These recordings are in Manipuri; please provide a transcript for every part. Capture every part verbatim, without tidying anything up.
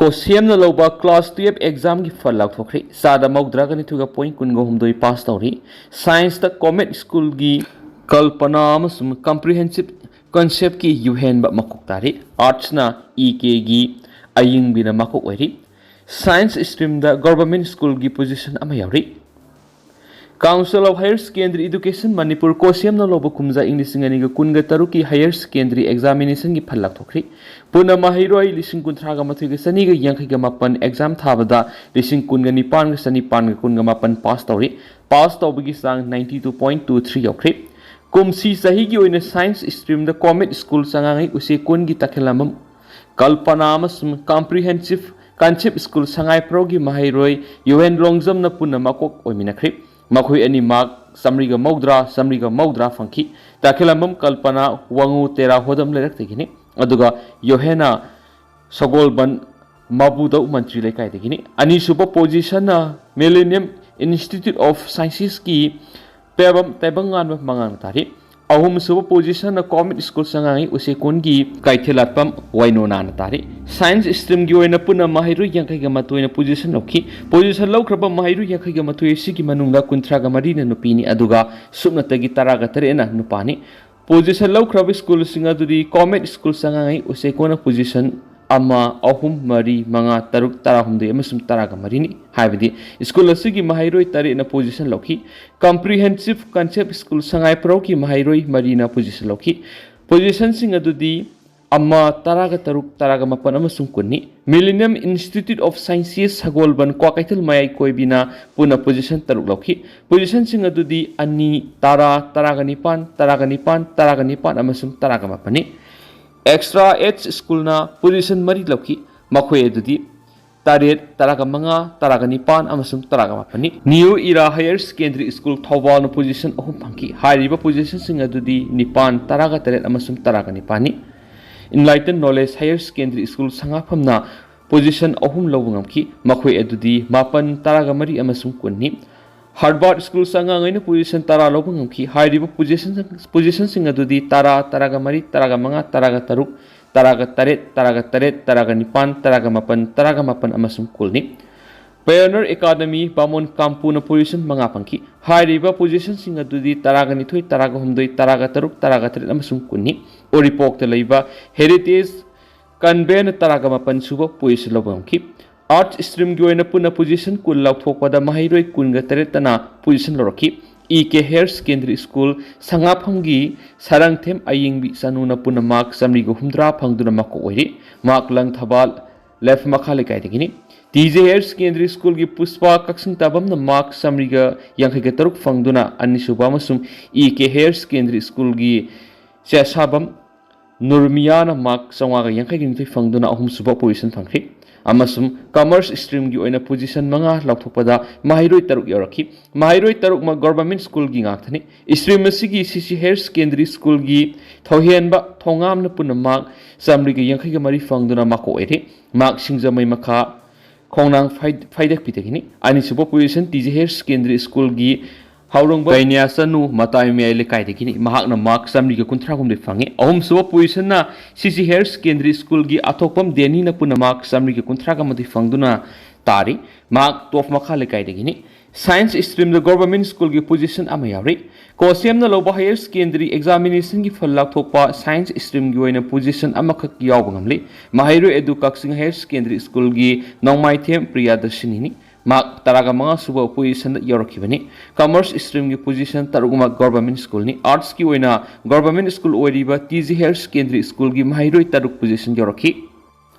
ꯀꯣꯁꯤꯌꯝꯅ ꯂꯧꯕ class twelve examꯒꯤ ꯐꯜ ꯂꯥꯎꯊꯣꯛꯈ꯭ꯔꯦ꯫ ꯆꯥꯗ ꯃꯧꯗ꯭ꯔꯥꯒ ꯅꯤꯊꯣꯏꯒ point ꯀꯨꯟꯒ ꯍꯨꯝꯗꯣꯏ ꯄꯥꯁ ꯇꯧꯔꯤ꯫ Scienceꯇ ꯀꯣꯃꯦꯠ ꯁ꯭ꯀꯨꯜꯒꯤ ꯀꯜꯄꯅꯥ ꯑꯃꯁꯨꯡ comprehensive conceptꯀꯤ ꯌꯨꯍꯦꯟꯕ ꯃꯀꯣꯛ ꯇꯥꯔꯤ꯫ Artsꯅ ꯏ ꯀꯦꯒꯤ ꯑꯌꯤꯡꯕꯤꯅ ꯃꯀꯣꯛ ꯑꯣꯏꯔꯤ꯫ Science streamꯗ government ꯁ꯭ꯀꯨꯜꯒꯤ position ꯑꯃ ꯌꯥꯎꯔꯤ꯫ Council of Higher Secondary Education Manipur ꯀꯣꯁꯤꯌꯝꯅ ꯂꯧꯕ ꯀꯨꯝꯖꯥ ꯏꯪ ꯂꯤꯁꯤꯡ ꯑꯅꯤꯒ ꯀꯨꯟꯒ ꯇꯔꯨꯛꯀꯤ higher secondary examinationꯒꯤ ꯐꯜ ꯂꯥꯎꯊꯣꯛꯈ꯭ꯔꯤ꯫ ꯄꯨꯟꯅ ꯃꯍꯩꯔꯣꯏ ꯂꯤꯁꯤꯡ ꯀꯨꯟꯊ꯭ꯔꯥꯒ ꯃꯥꯊꯣꯏꯒ ꯆꯅꯤꯒ ꯌꯥꯡꯈꯩꯒ ꯃꯥꯄꯟ exam ꯊꯥꯕꯗ ꯂꯤꯁꯤꯡ ꯀꯨꯟꯒ ꯅꯤꯄꯥꯟꯒ ꯆꯅꯤꯄꯥꯟꯒ ꯀꯨꯟꯒ ꯃꯥꯄꯟ ꯄꯥꯁ ꯇꯧꯔꯤ꯫ ꯄꯥꯁ ꯇꯧꯕꯒꯤ ꯆꯥꯡ ninety two point two three ꯌꯧꯈ꯭ꯔꯦ꯫ ꯀꯨꯝꯁꯤ ꯆꯍꯤꯒꯤ ꯑꯣꯏꯅ science streamꯗ ꯀꯣꯃꯦꯠ ꯁ꯭ꯀꯨꯜ ꯆꯉꯥꯡꯉꯩ ꯎꯆꯦꯛꯀꯣꯟꯒꯤ ꯇꯈꯦꯂꯝꯕꯝ ꯀꯜꯄꯅꯥ ꯑꯃꯁꯨꯡ comprehensive concept ꯁ꯭ꯀꯨꯜ ꯁꯉꯥꯏꯄ꯭ꯔꯧꯒꯤ ꯃꯍꯩꯔꯣꯏ ꯌꯨꯍꯦꯟ ꯂꯣꯡꯖꯝꯅ ꯄꯨꯟꯅ ꯃꯀꯣꯛ ꯑꯣꯏꯃꯤꯟꯅꯈ꯭ꯔꯤ꯫ ꯃꯈꯣꯏ ꯑꯅꯤꯃꯛ ꯆꯥꯃꯔꯤꯒ ꯃꯧꯗ꯭ꯔꯥ, ꯆꯥꯃꯔꯤꯒ ꯃꯧꯗ꯭ꯔꯥ ꯐꯪꯈꯤ꯫ ꯇꯈꯦꯂꯝꯕꯝ ꯀꯜꯄꯅꯥ ꯋꯥꯉꯨ ꯇꯦꯔꯥ ꯍꯣꯗꯝ ꯂꯩꯔꯛꯇꯒꯤꯅꯤ, ꯑꯗꯨꯒ ꯌꯣꯍꯦꯅ ꯁꯒꯣꯜꯕꯟ ꯃꯕꯨꯗꯧ ꯃꯟꯇ꯭ꯔꯤ ꯂꯩꯀꯥꯏꯗꯒꯤꯅꯤ꯫ ꯑꯅꯤꯁꯨꯕ positionꯅ Millennium Institute of Sciencesꯀꯤ ꯄꯦꯕꯝ ꯇꯥꯏꯕꯪꯉꯥꯟꯕ ꯃꯉꯥꯡꯅ ꯇꯥꯔꯤ꯫ ꯑꯍꯨꯝꯁꯨꯕ positionꯅ ꯀꯣꯃꯦꯠ ꯁ꯭ꯀꯨꯜ ꯆꯉꯥꯡꯉꯩ ꯎꯆꯦꯀꯣꯟꯒꯤ ꯀꯩꯊꯦꯜꯂꯥꯠꯄꯝ ꯋꯥꯏꯅꯣꯅꯥꯅ ꯇꯥꯔꯤ꯫ Science streamꯒꯤ ꯑꯣꯏꯅ ꯄꯨꯟꯅ ꯃꯍꯩꯔꯣꯏ ꯌꯥꯡꯈꯩꯒ ꯃꯥꯊꯣꯏꯅ position ꯂꯧꯈꯤ꯫ Position ꯂꯧꯈ꯭ꯔꯕ ꯃꯍꯩꯔꯣꯏ ꯌꯥꯡꯈꯩꯒ ꯃꯥꯊꯣꯏ ꯑꯁꯤꯒꯤ ꯃꯅꯨꯡꯗ ꯀꯨꯟꯊ꯭ꯔꯥꯒ ꯃꯔꯤꯅ ꯅꯨꯄꯤꯅꯤ, ꯑꯗꯨꯒ ꯁꯨꯞꯅꯇꯒꯤ ꯇꯔꯥꯒ ꯇꯔꯦꯠꯅ ꯅꯨꯄꯥꯅꯤ꯫ Position ꯂꯧꯈ꯭ꯔꯕ ꯁ꯭ꯀꯨꯜꯁꯤꯡ ꯑꯗꯨꯗꯤ ꯀꯣꯃꯦꯠ ꯁ꯭ꯀꯨꯜ ꯆꯉꯥꯡꯉꯩ ꯎꯆꯦꯀꯣꯟꯅ position ꯑꯃ, ꯑꯍꯨꯝ, ꯃꯔꯤ, ꯃꯉꯥ, ꯇꯔꯨꯛ, ꯇꯔꯥꯍꯨꯝꯗꯣꯏ ꯑꯃꯁꯨꯡ ꯇꯔꯥꯒ ꯃꯔꯤꯅꯤ꯫ ꯍꯥꯏꯕꯗꯤ ꯁ꯭ꯀꯨꯜ ꯑꯁꯤꯒꯤ ꯃꯍꯩꯔꯣꯏ ꯇꯔꯦꯠꯅ position ꯂꯧꯈꯤ꯫ Comprehensive Concept ꯁ꯭ꯀꯨꯜ ꯁꯉꯥꯏꯄ꯭ꯔꯧꯒꯤ ꯃꯍꯩꯔꯣꯏ ꯃꯔꯤꯅ position ꯂꯧꯈꯤ꯫ Positionꯁꯤꯡ ꯑꯗꯨꯗꯤ ꯑꯃ, ꯇꯔꯥꯒ ꯇꯔꯨꯛ, ꯇꯔꯥꯒ ꯃꯥꯄꯟ ꯑꯃꯁꯨꯡ ꯀꯨꯟꯅꯤ꯫ Millennium Institute of Sciences ꯁꯒꯣꯜꯕꯟ ꯀ꯭ꯋꯥꯀꯩꯊꯦꯜ ꯃꯌꯥꯏ ꯀꯣꯏꯕꯤꯅ ꯄꯨꯟꯅ position ꯇꯔꯨꯛ ꯂꯧꯈꯤ꯫ Positionꯁꯤꯡ ꯑꯗꯨꯗꯤ ꯑꯅꯤ, ꯇꯔꯥ, ꯇꯔꯥꯒ ꯅꯤꯄꯥꯟ, ꯇꯔꯥꯒ ꯅꯤꯄꯥꯟ, ꯇꯔꯥꯒ ꯅꯤꯄꯥꯟ ꯑꯃꯁꯨꯡ ꯇꯔꯥꯒ ꯃꯥꯄꯟꯅꯤ꯫ Extra Ed ꯁ꯭ꯀꯨꯜꯅ position ꯃꯔꯤ ꯂꯧꯈꯤ꯫ ꯃꯈꯣꯏ ꯑꯗꯨꯗꯤ ꯇꯔꯦꯠ, ꯇꯔꯥꯒ ꯃꯉꯥ, ꯇꯔꯥꯒ ꯅꯤꯄꯥꯟ ꯑꯃꯁꯨꯡ ꯇꯔꯥꯒ ꯃꯥꯄꯟꯅꯤ꯫ New Era Higher Secondary School ꯊꯧꯕꯥꯜꯅ position ꯑꯍꯨꯝ ꯐꯪꯈꯤ꯫ ꯍꯥꯏꯔꯤꯕ positionꯁꯤꯡ ꯑꯗꯨꯗꯤ ꯅꯤꯄꯥꯟ, ꯇꯔꯥꯒ ꯇꯔꯦꯠ ꯑꯃꯁꯨꯡ ꯇꯔꯥꯒ ꯅꯤꯄꯥꯟꯅꯤ꯫ Enlighten Knowledge Higher Secondary School ꯁꯉꯥꯐꯝꯅ position ꯑꯍꯨꯝ ꯂꯧꯕ ꯉꯝꯈꯤ꯫ ꯃꯈꯣꯏ ꯑꯗꯨꯗꯤ ꯃꯥꯄꯟ, ꯇꯔꯥꯒ ꯃꯔꯤ ꯑꯃꯁꯨꯡ ꯀꯨꯟꯅꯤ꯫ Harvard Schools ꯑꯉꯥꯡ ꯑꯣꯏꯅ position ꯇꯔꯥ ꯂꯧꯕ ꯉꯝꯈꯤ꯫ ꯍꯥꯏꯔꯤꯕ position, positionꯁꯤꯡ ꯑꯗꯨꯗꯤ ꯇꯔꯥ, ꯇꯔꯥꯒ ꯃꯔꯤ, ꯇꯔꯥꯒ ꯃꯉꯥ, ꯇꯔꯥꯒ ꯇꯔꯨꯛ, ꯇꯔꯥꯒ ꯇꯔꯦꯠ, ꯇꯔꯥꯒ ꯇꯔꯦꯠ, ꯇꯔꯥꯒ ꯅꯤꯄꯥꯟ, ꯇꯔꯥꯒ ꯃꯥꯄꯟ, ꯇꯔꯥꯒ ꯃꯥꯄꯟ ꯑꯃꯁꯨꯡ ꯀꯨꯟꯅꯤ꯫ Pioneer Academy ꯕꯥꯃꯣꯟ ꯀꯥꯝꯄꯨꯅ position ꯃꯉꯥ ꯐꯪꯈꯤ꯫ ꯍꯥꯏꯔꯤꯕ positionꯁꯤꯡ ꯑꯗꯨꯗꯤ ꯇꯔꯥꯒ ꯅꯤꯊꯣꯏ, ꯇꯔꯥꯒ ꯍꯨꯝꯗꯣꯏ, ꯇꯔꯥꯒ ꯇꯔꯨꯛ, ꯇꯔꯥꯒ ꯇꯔꯦꯠ ꯑꯃꯁꯨꯡ ꯀꯨꯟꯅꯤ꯫ ꯎꯔꯤꯄꯣꯛꯇ ꯂꯩꯕ Heritage Conventꯅ ꯇꯔꯥꯒ ꯃꯥꯄꯟ ꯁꯨꯕ position ꯂꯧꯕ ꯉꯝꯈꯤ꯫ Arts streamꯒꯤ ꯑꯣꯏꯅ ꯄꯨꯟꯅ position ꯀꯨꯟ ꯂꯥꯎꯊꯣꯛꯄꯗ ꯃꯍꯩꯔꯣꯏ ꯀꯨꯟꯒ ꯇꯔꯦꯠꯇꯅ position ꯂꯧꯔꯛꯈꯤ꯫ ꯏ ꯀꯦ Higher Secondary School ꯁꯉꯥꯐꯝꯒꯤ ꯁꯔꯪꯊꯦꯝ ꯑꯌꯤꯡꯕꯤ ꯆꯅꯨꯅ ꯄꯨꯟꯅ mark ꯆꯥꯃꯔꯤꯒ ꯍꯨꯝꯗ꯭ꯔꯥ ꯐꯪꯗꯨꯅ ꯃꯀꯣꯛ ꯑꯣꯏꯔꯤ꯫ ꯃꯍꯥꯛ ꯂꯪꯊꯕꯥꯜ ꯂꯩꯐꯝ ꯃꯈꯥ ꯂꯩꯀꯥꯏꯗꯒꯤꯅꯤ꯫ ꯇꯤ ꯖꯦ Higher Secondary Schoolꯒꯤ ꯄꯨꯁꯄꯥ ꯀꯛꯆꯤꯡ ꯇꯥꯕꯝꯅ mark ꯆꯥꯃꯔꯤꯒ ꯌꯥꯡꯈꯩꯒ ꯇꯔꯨꯛ ꯐꯪꯗꯨꯅ ꯑꯅꯤꯁꯨꯕ ꯑꯃꯁꯨꯡ ꯏ ꯀꯦ Higher Secondary Schoolꯒꯤ ꯆꯦꯁꯥꯕꯝ ꯅꯨꯔꯃꯤꯌꯥꯅ mark ꯆꯥꯃꯉꯥꯒ ꯌꯥꯡꯈꯩꯒ ꯅꯤꯊꯣꯏ ꯐꯪꯗꯨꯅ ꯑꯍꯨꯝꯁꯨꯕ position ꯐꯪꯈꯤ꯫ ꯑꯃꯁꯨꯡ Commerce streamꯒꯤ ꯑꯣꯏꯅ position ꯃꯉꯥ ꯂꯥꯎꯊꯣꯛꯄꯗ ꯃꯍꯩꯔꯣꯏ ꯇꯔꯨꯛ ꯌꯥꯎꯔꯛꯈꯤ꯫ ꯃꯍꯩꯔꯣꯏ ꯇꯔꯨꯛꯃꯛ government schoolꯒꯤ ꯉꯥꯛꯇꯅꯤ꯫ Stream ꯑꯁꯤꯒꯤ ꯁꯤ ꯁꯤ Higher Secondary Schoolꯒꯤ ꯊꯧꯍꯦꯟꯕ ꯊꯣꯉꯥꯝꯅ ꯄꯨꯟꯅ mark ꯆꯥꯃꯔꯤꯒ ꯌꯥꯡꯈꯩꯒ ꯃꯔꯤ ꯐꯪꯗꯨꯅ ꯃꯀꯣꯛ ꯑꯣꯏꯔꯤ꯫ ꯃꯍꯥꯛ ꯁꯤꯡꯖꯃꯩ ꯃꯈꯥ ꯈꯣꯡꯅꯥꯡ ꯐꯩ-, ꯐꯩꯗꯛꯄꯤꯗꯒꯤꯅꯤ꯫ ꯑꯅꯤꯁꯨꯕ position T J Higher Secondary Schoolꯒꯤ ꯍꯥꯎꯔꯣꯡꯕ ꯀꯩꯅ꯭ꯌꯥ ꯆꯅꯨ ꯃꯇꯥꯏ ꯃꯌꯥꯏ ꯂꯩꯀꯥꯏꯗꯒꯤꯅꯤ꯫ ꯃꯍꯥꯛꯅ mark ꯆꯥꯃꯔꯤꯒ ꯀꯨꯟꯊ꯭ꯔꯥꯍꯨꯝꯗꯣꯏ ꯐꯪꯉꯤ꯫ ꯑꯍꯨꯝꯁꯨꯕ positionꯅ ꯁꯤ ꯁꯤ Higher Secondary Schoolꯒꯤ ꯑꯊꯣꯛꯄꯝ ꯗꯦꯅꯤꯅ ꯄꯨꯟꯅ mark ꯆꯥꯃꯔꯤꯒ ꯀꯨꯟꯊ꯭ꯔꯥꯒ ꯃꯥꯊꯣꯏ ꯐꯪꯗꯨꯅ ꯇꯥꯔꯤ꯫ ꯃꯍꯥꯛ ꯇꯣꯞ ꯃꯈꯥ ꯂꯩꯀꯥꯏꯗꯒꯤꯅꯤ꯫ Science streamꯗ government schoolꯒꯤ position ꯑꯃ ꯌꯥꯎꯔꯤ꯫ ꯀꯣꯁꯦꯝꯅ ꯂꯧꯕ Higher Secondary examinationꯒꯤ ꯐꯜ ꯂꯥꯎꯊꯣꯛꯄ Science streamꯒꯤ ꯑꯣꯏꯅ position ꯑꯃꯈꯛ ꯌꯥꯎꯕ ꯉꯝꯂꯤ꯫ ꯃꯍꯩꯔꯣꯏ ꯑꯗꯨ ꯀꯛꯆꯤꯡ Higher Secondary Schoolꯒꯤ ꯅꯣꯡꯃꯥꯏꯊꯦꯝ ꯄ꯭ꯔꯤꯌꯥꯗꯔꯁꯤꯅꯤꯅꯤ꯫ ꯃꯍꯥꯛ ꯇꯔꯥꯒ ꯃꯉꯥ ꯁꯨꯕ positionꯗ ꯌꯧꯔꯛꯈꯤꯕꯅꯤ꯫ Commerce streamꯒꯤ position ꯇꯔꯨꯛꯃꯛ government schoolꯅꯤ꯫ Artsꯀꯤ ꯑꯣꯏꯅ government school ꯑꯣꯏꯔꯤꯕ ꯇꯤ ꯖꯦ Higher Secondary Schoolꯒꯤ ꯃꯍꯩꯔꯣꯏ ꯇꯔꯨꯛ position ꯌꯧꯔꯛꯈꯤ꯫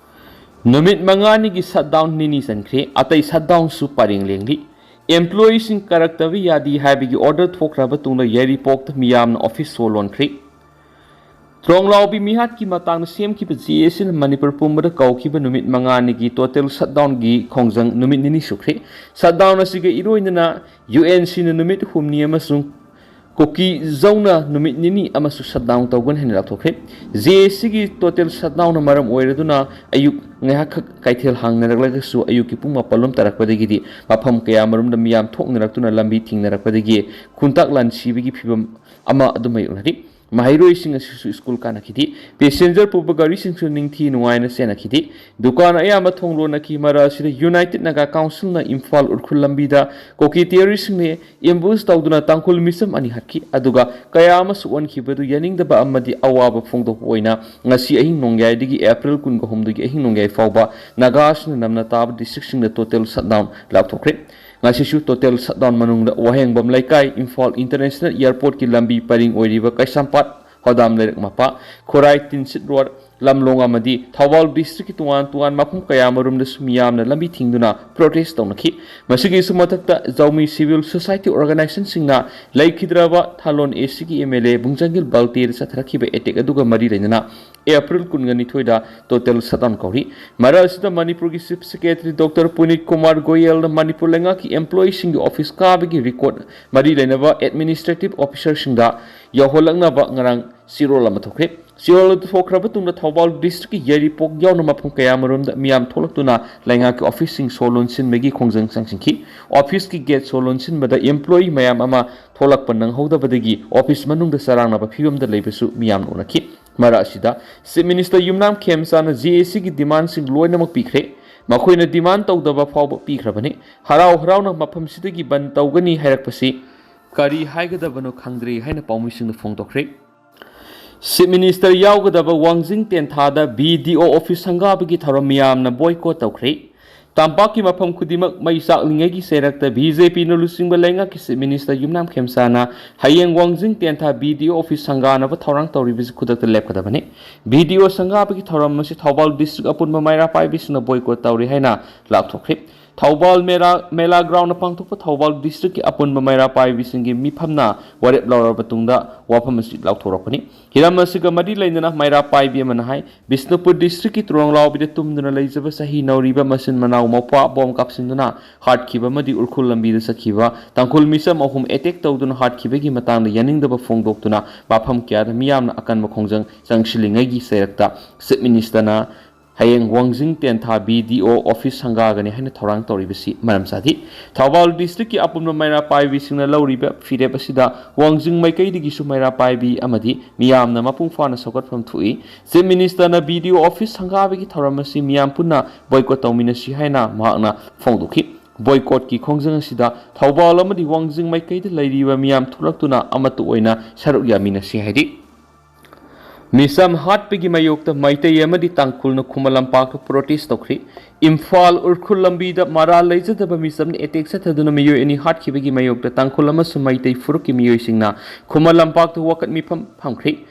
ꯅꯨꯃꯤꯠ ꯃꯉꯥꯅꯤꯒꯤ shutdown ꯅꯤꯅꯤ ꯆꯟꯈ꯭ꯔꯦ꯫ ꯑꯇꯩ shutdownꯁꯨ ꯄꯔꯦꯡ ꯂꯦꯡꯂꯤ꯫ Employeeꯁꯤꯡ ꯀꯥꯔꯛꯇꯕ ꯌꯥꯗꯦ ꯍꯥꯏꯕꯒꯤ order ꯊꯣꯛꯈ꯭ꯔꯕ ꯇꯨꯡꯗ ꯌꯥꯏꯔꯤꯄꯣꯛꯇ ꯃꯤꯌꯥꯝꯅ office ꯁꯣ ꯂꯣꯟꯈ꯭ꯔꯦ꯫ ꯇ꯭ꯔꯣꯡꯂꯥꯎꯕꯤ ꯃꯤꯍꯥꯠꯀꯤ ꯃꯇꯥꯡꯗ ꯁꯦꯝꯈꯤꯕ ꯖꯦ ꯑꯦ ꯁꯤꯅ ꯃꯅꯤꯄꯨꯔ ꯄꯨꯝꯕꯗ ꯀꯧꯈꯤꯕ ꯅꯨꯃꯤꯠ ꯃꯉꯥꯅꯤꯒꯤ total shutdownꯒꯤ ꯈꯣꯡꯖꯪ ꯅꯨꯃꯤꯠ ꯅꯤꯅꯤ ꯁꯨꯈ꯭ꯔꯦ꯫ Shutdown ꯑꯁꯤꯒ ꯏꯔꯣꯏꯅꯅ ꯌꯨ ꯑꯦꯟ ꯁꯤꯅ ꯅꯨꯃꯤꯠ ꯍꯨꯝꯅꯤ ꯑꯃꯁꯨꯡ ꯀꯨꯀꯤꯖꯧꯅ ꯅꯨꯃꯤꯠ ꯅꯤꯅꯤ ꯑꯃꯁꯨ shutdown ꯇꯧꯒꯅꯤ ꯍꯥꯏꯅ ꯂꯥꯎꯊꯣꯛꯈ꯭ꯔꯦ꯫ ꯖꯦ ꯑꯦ ꯁꯤꯒꯤ total shutdownꯅ ꯃꯔꯝ ꯑꯣꯏꯔꯗꯨꯅ ꯑꯌꯨꯛ ꯉꯥꯏꯍꯥꯛꯈꯛ ꯀꯩꯊꯦꯜ ꯍꯥꯡꯅꯔꯛꯂꯒꯁꯨ ꯑꯌꯨꯛꯀꯤ ꯄꯨꯡ ꯃꯥꯄꯜ ꯂꯣꯝ ꯇꯥꯔꯛꯄꯗꯒꯤꯗꯤ ꯃꯐꯝ ꯀꯌꯥꯃꯔꯨꯝꯗ ꯃꯤꯌꯥꯝ ꯊꯣꯛꯅꯔꯛꯇꯨꯅ ꯂꯝꯕꯤ ꯊꯤꯡꯅꯔꯛꯄꯗꯒꯤ ꯈꯨꯟꯇꯥꯛ ꯂꯥꯟ ꯁꯤꯕꯒꯤ ꯐꯤꯕꯝ ꯑꯃ ꯑꯗꯨꯝ ꯃꯥꯌꯣꯛꯅꯔꯤ꯫ ꯃꯍꯩꯔꯣꯏꯁꯤꯡ ꯑꯁꯤꯁꯨ ꯁ꯭ꯀꯨꯜ ꯀꯥꯅꯈꯤꯗꯦ꯫ ꯄꯦꯁꯦꯟꯖꯔ ꯄꯨꯕ ꯒꯥꯔꯤꯁꯤꯡꯁꯨ ꯅꯤꯡꯊꯤ ꯅꯨꯡꯉꯥꯏꯅ ꯆꯦꯟꯅꯈꯤꯗꯦ꯫ ꯗꯨꯀꯥꯟ ꯑꯌꯥꯝꯕ ꯊꯣꯡ ꯂꯣꯟꯅꯈꯤ꯫ ꯃꯔꯛ ꯑꯁꯤꯗ ꯌꯨꯅꯥꯏꯇꯦꯗ ꯅꯥꯒꯥ ꯀꯥꯎꯟꯁꯤꯜꯅ ꯏꯝꯐꯥꯜ ꯎꯈ꯭ꯔꯨꯜ ꯂꯝꯕꯤꯗ ꯀꯣꯀꯤꯇꯦꯔꯤꯁꯤꯡꯅ ꯑꯦꯝꯕꯨꯁ ꯇꯧꯗꯨꯅ ꯇꯥꯡꯈꯨꯜ ꯃꯤꯆꯝ ꯑꯅꯤ ꯍꯥꯠꯈꯤ꯫ ꯑꯗꯨꯒ ꯀꯌꯥ ꯑꯃꯁꯨ ꯑꯣꯟꯈꯤꯕꯗꯨ ꯌꯥꯅꯤꯡꯗꯕ ꯑꯃꯗꯤ ꯑꯋꯥꯕ ꯐꯣꯡꯗꯣꯛꯄ ꯑꯣꯏꯅ ꯉꯁꯤ ꯑꯍꯤꯡ ꯅꯣꯡꯌꯥꯏꯗꯒꯤ ꯑꯦꯄ꯭ꯔꯤꯜ ꯀꯨꯟꯒ ꯍꯨꯝꯗꯣꯏꯒꯤ ꯑꯍꯤꯡ ꯅꯣꯡꯌꯥꯏ ꯐꯥꯎꯕ ꯅꯥꯒꯥꯁꯤꯡꯅ ꯅꯝꯅ ꯇꯥꯕ ꯗꯤꯁꯇ꯭ꯔꯤꯛꯁꯤꯡꯗ ꯇꯣꯇꯦꯜ ꯁꯠꯗꯥꯎꯟ ꯂꯥꯎꯊꯣꯛꯈ꯭ꯔꯦ꯫ ꯉꯁꯤꯁꯨ ꯇꯣꯇꯦꯜ ꯁꯠꯗꯥꯎꯟ ꯃꯅꯨꯡꯗ ꯋꯥꯍꯦꯡꯕꯝ ꯂꯩꯀꯥꯏ, ꯏꯝꯐꯥꯜ ꯏꯟꯇꯔꯅꯦꯁꯅꯦꯜ ꯑꯦꯌꯔꯄꯣꯔꯠꯀꯤ ꯂꯝꯕꯤ ꯄꯔꯤꯡ ꯑꯣꯏꯔꯤꯕ ꯀꯩꯁꯥꯝꯄꯥꯠ, ꯍꯣꯗꯥꯝ ꯂꯩꯔꯛ ꯃꯄꯥ, ꯈꯨꯔꯥꯏ ꯇꯤꯟꯁꯤꯠ ꯔꯣꯗ, ꯂꯝꯂꯣꯡ ꯑꯃꯗꯤ ꯊꯧꯕꯥꯜ ꯗꯤꯁꯇ꯭ꯔꯤꯛꯀꯤ ꯇꯣꯉꯥꯟ ꯇꯣꯉꯥꯟ ꯃꯐꯝ ꯀꯌꯥ ꯑꯃꯔꯣꯝꯗꯁꯨ ꯃꯤꯌꯥꯝꯅ ꯂꯝꯕꯤ ꯊꯤꯡꯗꯨꯅ ꯄ꯭ꯔꯣꯇꯦꯁ ꯇꯧꯅꯈꯤ꯫ ꯃꯁꯤꯒꯤꯁꯨ ꯃꯊꯛꯇ ꯖꯧꯃꯤ ꯁꯤꯚꯤꯜ ꯁꯣꯁꯥꯏꯇꯤ ꯑꯣꯔꯒꯅꯥꯏꯖꯦꯁꯟꯁꯤꯡꯅ ꯂꯩꯈꯤꯗ꯭ꯔꯕ ꯊꯥꯂꯣꯟ ꯑꯦꯁꯤꯒꯤ ꯑꯦꯝ ꯑꯦꯜ ꯑꯦ ꯕꯨꯡꯖꯪꯒꯤꯜ ꯕꯜꯇꯦꯗ ꯆꯠꯊꯔꯛꯈꯤꯕ ꯑꯦꯇꯦꯛ ꯑꯗꯨꯒ ꯃꯔꯤ ꯂꯩꯅꯅ ꯑꯦꯄ꯭ꯔꯤꯜ ꯀꯨꯟꯒ ꯅꯤꯊꯣꯏꯗ ꯇꯣꯇꯦꯜ ꯁꯠꯗꯥꯎꯟ ꯀꯧꯔꯤ꯫ ꯃꯔꯛ ꯑꯁꯤꯗ ꯃꯅꯤꯄꯨꯔꯒꯤ chief secretary doctor Punit Kumar ꯒꯣꯌꯦꯜꯅ ꯃꯅꯤꯄꯨꯔ ꯂꯩꯉꯥꯛꯀꯤ ꯑꯦꯝꯄ꯭ꯂꯣꯌꯤꯁꯤꯡꯒꯤ ꯑꯣꯐꯤꯁ ꯀꯥꯕꯒꯤ ꯔꯦꯀꯣꯔꯗ ꯃꯔꯤ ꯂꯩꯅꯕ ꯑꯦꯗꯃꯤꯅꯤꯁꯇ꯭ꯔꯦꯇꯤꯚ ꯑꯣꯐꯤꯁꯔꯁꯤꯡꯗ ꯌꯧꯍꯜꯂꯛꯅꯕ ꯉꯔꯥꯡ ꯆꯦꯔꯣꯜ ꯑꯃ ꯊꯣꯛꯈ꯭ꯔꯦ꯫ ꯆꯦꯔꯣꯜ ꯑꯗꯨ ꯊꯣꯛꯈ꯭ꯔꯕ ꯇꯨꯡꯗ ꯊꯧꯕꯥꯜ ꯗꯤꯁꯇ꯭ꯔꯤꯛꯀꯤ ꯌꯥꯏꯔꯤꯄꯣꯛ ꯌꯥꯎꯅ ꯃꯐꯝ ꯀꯌꯥ ꯑꯃꯔꯣꯝꯗ ꯃꯤꯌꯥꯝ ꯊꯣꯛꯂꯛꯇꯨꯅ ꯂꯩꯉꯥꯛꯀꯤ ꯑꯣꯐꯤꯁꯁꯤꯡ ꯁꯣ ꯂꯣꯟꯁꯤꯟꯕꯒꯤ ꯈꯣꯡꯖꯪ ꯆꯪꯁꯤꯟꯈꯤ꯫ ꯑꯣꯐꯤꯁꯀꯤ ꯒꯦꯠ ꯁꯣ ꯂꯣꯟꯁꯤꯟꯕꯗ ꯑꯦꯝꯄ꯭ꯂꯣꯌꯤ ꯃꯌꯥꯝ ꯑꯃ ꯊꯣꯛꯂꯛꯄ ꯅꯪꯍꯧꯗꯕꯗꯒꯤ ꯑꯣꯐꯤꯁ ꯃꯅꯨꯡꯗ ꯆꯔꯥꯡꯅꯕ ꯐꯤꯕꯝꯗ ꯂꯩꯕꯁꯨ ꯃꯤꯌꯥꯝꯅ ꯎꯅꯈꯤ꯫ ꯃꯔꯛ ꯑꯁꯤꯗ ꯆꯤꯐ ꯃꯤꯅꯤꯁꯇꯔ ꯌꯨꯝꯅꯥꯝ ꯈꯦꯝꯆꯥꯅ ꯖꯦ ꯑꯦ ꯁꯤꯒꯤ ꯗꯤꯃꯥꯟꯁꯤꯡ ꯂꯣꯏꯅꯃꯛ ꯄꯤꯈ꯭ꯔꯦ꯫ ꯃꯈꯣꯏꯅ ꯗꯤꯃꯥꯟ ꯇꯧꯗꯕ ꯐꯥꯎꯕ ꯄꯤꯈ꯭ꯔꯕꯅꯤ꯫ ꯍꯔꯥꯎ ꯍꯔꯥꯎꯅ ꯃꯐꯝꯁꯤꯗꯒꯤ ꯕꯟ ꯇꯧꯒꯅꯤ ꯍꯥꯏꯔꯛꯄꯁꯤ ꯀꯔꯤ ꯍꯥꯏꯒꯗꯕꯅꯣ ꯈꯪꯗ꯭ꯔꯦ ꯍꯥꯏꯅ ꯄꯥꯎꯃꯤꯁꯤꯡꯅ ꯐꯣꯡꯗꯣꯛꯈ꯭ꯔꯦ꯫ ꯆꯤꯐ ꯃꯤꯅꯤꯁꯇꯔ ꯌꯥꯎꯒꯗꯕ ꯋꯥꯡꯖꯤꯡ ꯇꯦꯟꯊꯥꯗ ꯕꯤ ꯗꯤ ꯑꯣ ꯑꯣꯐꯤꯁ ꯁꯪꯒꯥꯕꯒꯤ ꯊꯧꯔꯝ ꯃꯤꯌꯥꯝꯅ ꯕꯣꯏꯀꯣꯠ ꯇꯧꯈ꯭ꯔꯦ꯫ ꯇꯝꯄꯥꯛꯀꯤ ꯃꯐꯝ ꯈꯨꯗꯤꯡꯃꯛ ꯃꯩ ꯆꯥꯛꯂꯤꯉꯩꯒꯤ ꯆꯩꯔꯛꯇ ꯕꯤ ꯖꯦ ꯄꯤꯅ ꯂꯨꯆꯤꯡꯕ ꯂꯩꯉꯥꯛꯀꯤ ꯆꯤꯐ ꯃꯤꯅꯤꯁꯇꯔ ꯌꯨꯝꯅꯥꯝ ꯈꯦꯝꯆꯥꯅ ꯍꯌꯦꯡ ꯋꯥꯡꯖꯤꯡ ꯇꯦꯟꯊꯥ ꯕꯤ ꯗꯤ ꯑꯣ ꯑꯣꯐꯤꯁ ꯁꯪꯒꯥꯅꯕ ꯊꯧꯔꯥꯡ ꯇꯧꯔꯤꯕꯁꯤ ꯈꯨꯗꯛꯇ ꯂꯦꯞꯀꯗꯕꯅꯤ꯫ ꯕꯤ ꯗꯤ ꯑꯣ ꯁꯪꯒꯥꯕꯒꯤ ꯊꯧꯔꯝ ꯑꯁꯤ ꯊꯧꯕꯥꯜ ꯗꯤꯁꯇ꯭ꯔꯤꯛ ꯑꯄꯨꯟꯕ ꯃꯩꯔꯥ ꯄꯥꯏꯕꯤꯁꯤꯡꯅ ꯕꯣꯏꯀꯣꯠ ꯇꯧꯔꯤ ꯍꯥꯏꯅ ꯂꯥꯎꯊꯣꯛꯈ꯭ꯔꯦ꯫ ꯊꯧꯕꯥꯜ ꯃꯦꯔꯥ, ꯃꯦꯂꯥ ꯒ꯭ꯔꯥꯎꯟꯗ ꯄꯥꯡꯊꯣꯛꯄ ꯊꯧꯕꯥꯜ ꯗꯤꯁꯇ꯭ꯔꯤꯛꯀꯤ ꯑꯄꯨꯟꯕ ꯃꯩꯔꯥ ꯄꯥꯏꯕꯤꯁꯤꯡꯒꯤ ꯃꯤꯐꯝꯅ ꯋꯥꯔꯦꯞ ꯂꯧꯔꯕ ꯃꯇꯨꯡꯗ ꯋꯥꯐꯝ ꯑꯁꯤ ꯂꯥꯎꯊꯣꯔꯛꯄꯅꯤ꯫ ꯍꯤꯔꯝ ꯑꯁꯤꯒ ꯃꯔꯤ ꯂꯩꯅꯅ ꯃꯩꯔꯥ ꯄꯥꯏꯕꯤ ꯑꯃꯅ ꯍꯥꯏ, ꯕꯤꯁꯅꯨꯄꯨꯔ ꯗꯤꯁꯇ꯭ꯔꯤꯛꯀꯤ ꯇꯨꯔꯣꯡꯂꯥꯎꯕꯤꯗ ꯇꯨꯝꯗꯨꯅ ꯂꯩꯖꯕ ꯆꯍꯤ ꯅꯧꯔꯤꯕ ꯃꯆꯤꯟ ꯃꯅꯥꯎ ꯃꯧꯄ꯭ꯋꯥ ꯕꯣꯝ ꯀꯥꯞꯁꯤꯟꯗꯨꯅ ꯍꯥꯠꯈꯤꯕ ꯑꯃꯗꯤ ꯎꯈ꯭ꯔꯨꯜ ꯂꯝꯕꯤꯗ ꯆꯠꯈꯤꯕ ꯇꯥꯡꯈꯨꯜ ꯃꯤꯆꯝ ꯑꯍꯨꯝ ꯑꯦꯇꯦꯛ ꯇꯧꯗꯨꯅ ꯍꯥꯠꯈꯤꯕꯒꯤ ꯃꯇꯥꯡꯗ ꯌꯥꯅꯤꯡꯗꯕ ꯐꯣꯡꯗꯣꯛꯇꯨꯅ ꯃꯐꯝ ꯀꯌꯥꯗ ꯃꯤꯌꯥꯝꯅ ꯑꯀꯟꯕ ꯈꯣꯡꯖꯪ ꯆꯪꯁꯤꯜꯂꯤꯉꯩꯒꯤ ꯆꯩꯔꯛꯇ ꯆꯤꯐ ꯃꯤꯅꯤꯁꯇꯔꯅ ꯍꯌꯦꯡ ꯋꯥꯡꯖꯤꯡ ꯇꯦꯟꯊꯥ ꯕꯤ ꯗꯤ ꯑꯣ ꯑꯣꯐꯤꯁ ꯁꯪꯒꯥꯒꯅꯤ ꯍꯥꯏꯅ ꯊꯧꯔꯥꯡ ꯇꯧꯔꯤꯕꯁꯤ ꯃꯔꯝ ꯆꯥꯗꯦ꯫ ꯊꯧꯕꯥꯜ ꯗꯤꯁꯇ꯭ꯔꯤꯛꯀꯤ ꯑꯄꯨꯟꯕ ꯃꯩꯔꯥ ꯄꯥꯏꯕꯤꯁꯤꯡꯅ ꯂꯧꯔꯤꯕ ꯐꯤꯔꯦꯞ ꯑꯁꯤꯗ ꯋꯥꯡꯖꯤꯡ ꯃꯥꯏꯀꯩꯗꯒꯤꯁꯨ ꯃꯩꯔꯥ ꯄꯥꯏꯕꯤ ꯑꯃꯗꯤ ꯃꯤꯌꯥꯝꯅ ꯃꯄꯨꯡ ꯐꯥꯅ ꯁꯧꯒꯠꯐꯝ ꯊꯣꯛꯏ꯫ ꯆꯤꯐ ꯃꯤꯅꯤꯁꯇꯔꯅ ꯕꯤ ꯗꯤ ꯑꯣ ꯑꯣꯐꯤꯁ ꯁꯪꯒꯥꯕꯒꯤ ꯊꯧꯔꯝ ꯑꯁꯤ ꯃꯤꯌꯥꯝ ꯄꯨꯟꯅ ꯕꯣꯏꯀꯣꯠ ꯇꯧꯃꯤꯟꯅꯁꯤ ꯍꯥꯏꯅ ꯃꯍꯥꯛꯅ ꯐꯣꯡꯗꯣꯛꯈꯤ꯫ ꯕꯣꯏꯀꯣꯠꯀꯤ ꯈꯣꯡꯖꯪ ꯑꯁꯤꯗ ꯊꯧꯕꯥꯜ ꯑꯃꯗꯤ ꯋꯥꯡꯖꯤꯡ ꯃꯥꯏꯀꯩꯗ ꯂꯩꯔꯤꯕ ꯃꯤꯌꯥꯝ ꯊꯣꯛꯂꯛꯇꯨꯅ ꯑꯃꯠꯇ ꯑꯣꯏꯅ ꯁꯔꯨꯛ ꯌꯥꯃꯤꯟꯅꯁꯤ ꯍꯥꯏꯔꯤ꯫ ꯃꯤꯆꯝ ꯍꯥꯠꯄꯒꯤ ꯃꯥꯌꯣꯛꯇ ꯃꯩꯇꯩ ꯑꯃꯗꯤ ꯇꯥꯡꯈꯨꯜꯅ ꯈꯨꯃꯟ ꯂꯝꯄꯥꯛꯇ ꯄ꯭ꯔꯣꯇꯦꯁ ꯇꯧꯈ꯭ꯔꯤ꯫ ꯏꯝꯐꯥꯜ ꯎꯔꯈꯨꯜ ꯂꯝꯕꯤꯗ ꯃꯔꯥꯜ ꯂꯩꯖꯗꯕ ꯃꯤꯆꯝꯅ ꯑꯦꯇꯦꯛ ꯆꯠꯊꯗꯨꯅ ꯃꯤꯑꯣꯏ ꯑꯅꯤ ꯍꯥꯠꯈꯤꯕꯒꯤ ꯃꯥꯌꯣꯛꯇ ꯇꯥꯡꯈꯨꯜ ꯑꯃꯁꯨꯡ ꯃꯩꯇꯩ ꯐꯨꯔꯨꯞꯀꯤ ꯃꯤꯑꯣꯏꯁꯤꯡꯅ ꯈꯨꯃꯟ ꯂꯝꯄꯥꯛꯇ ꯋꯥꯀꯠ ꯃꯤꯐꯝ ꯐꯝꯈ꯭ꯔꯤ꯫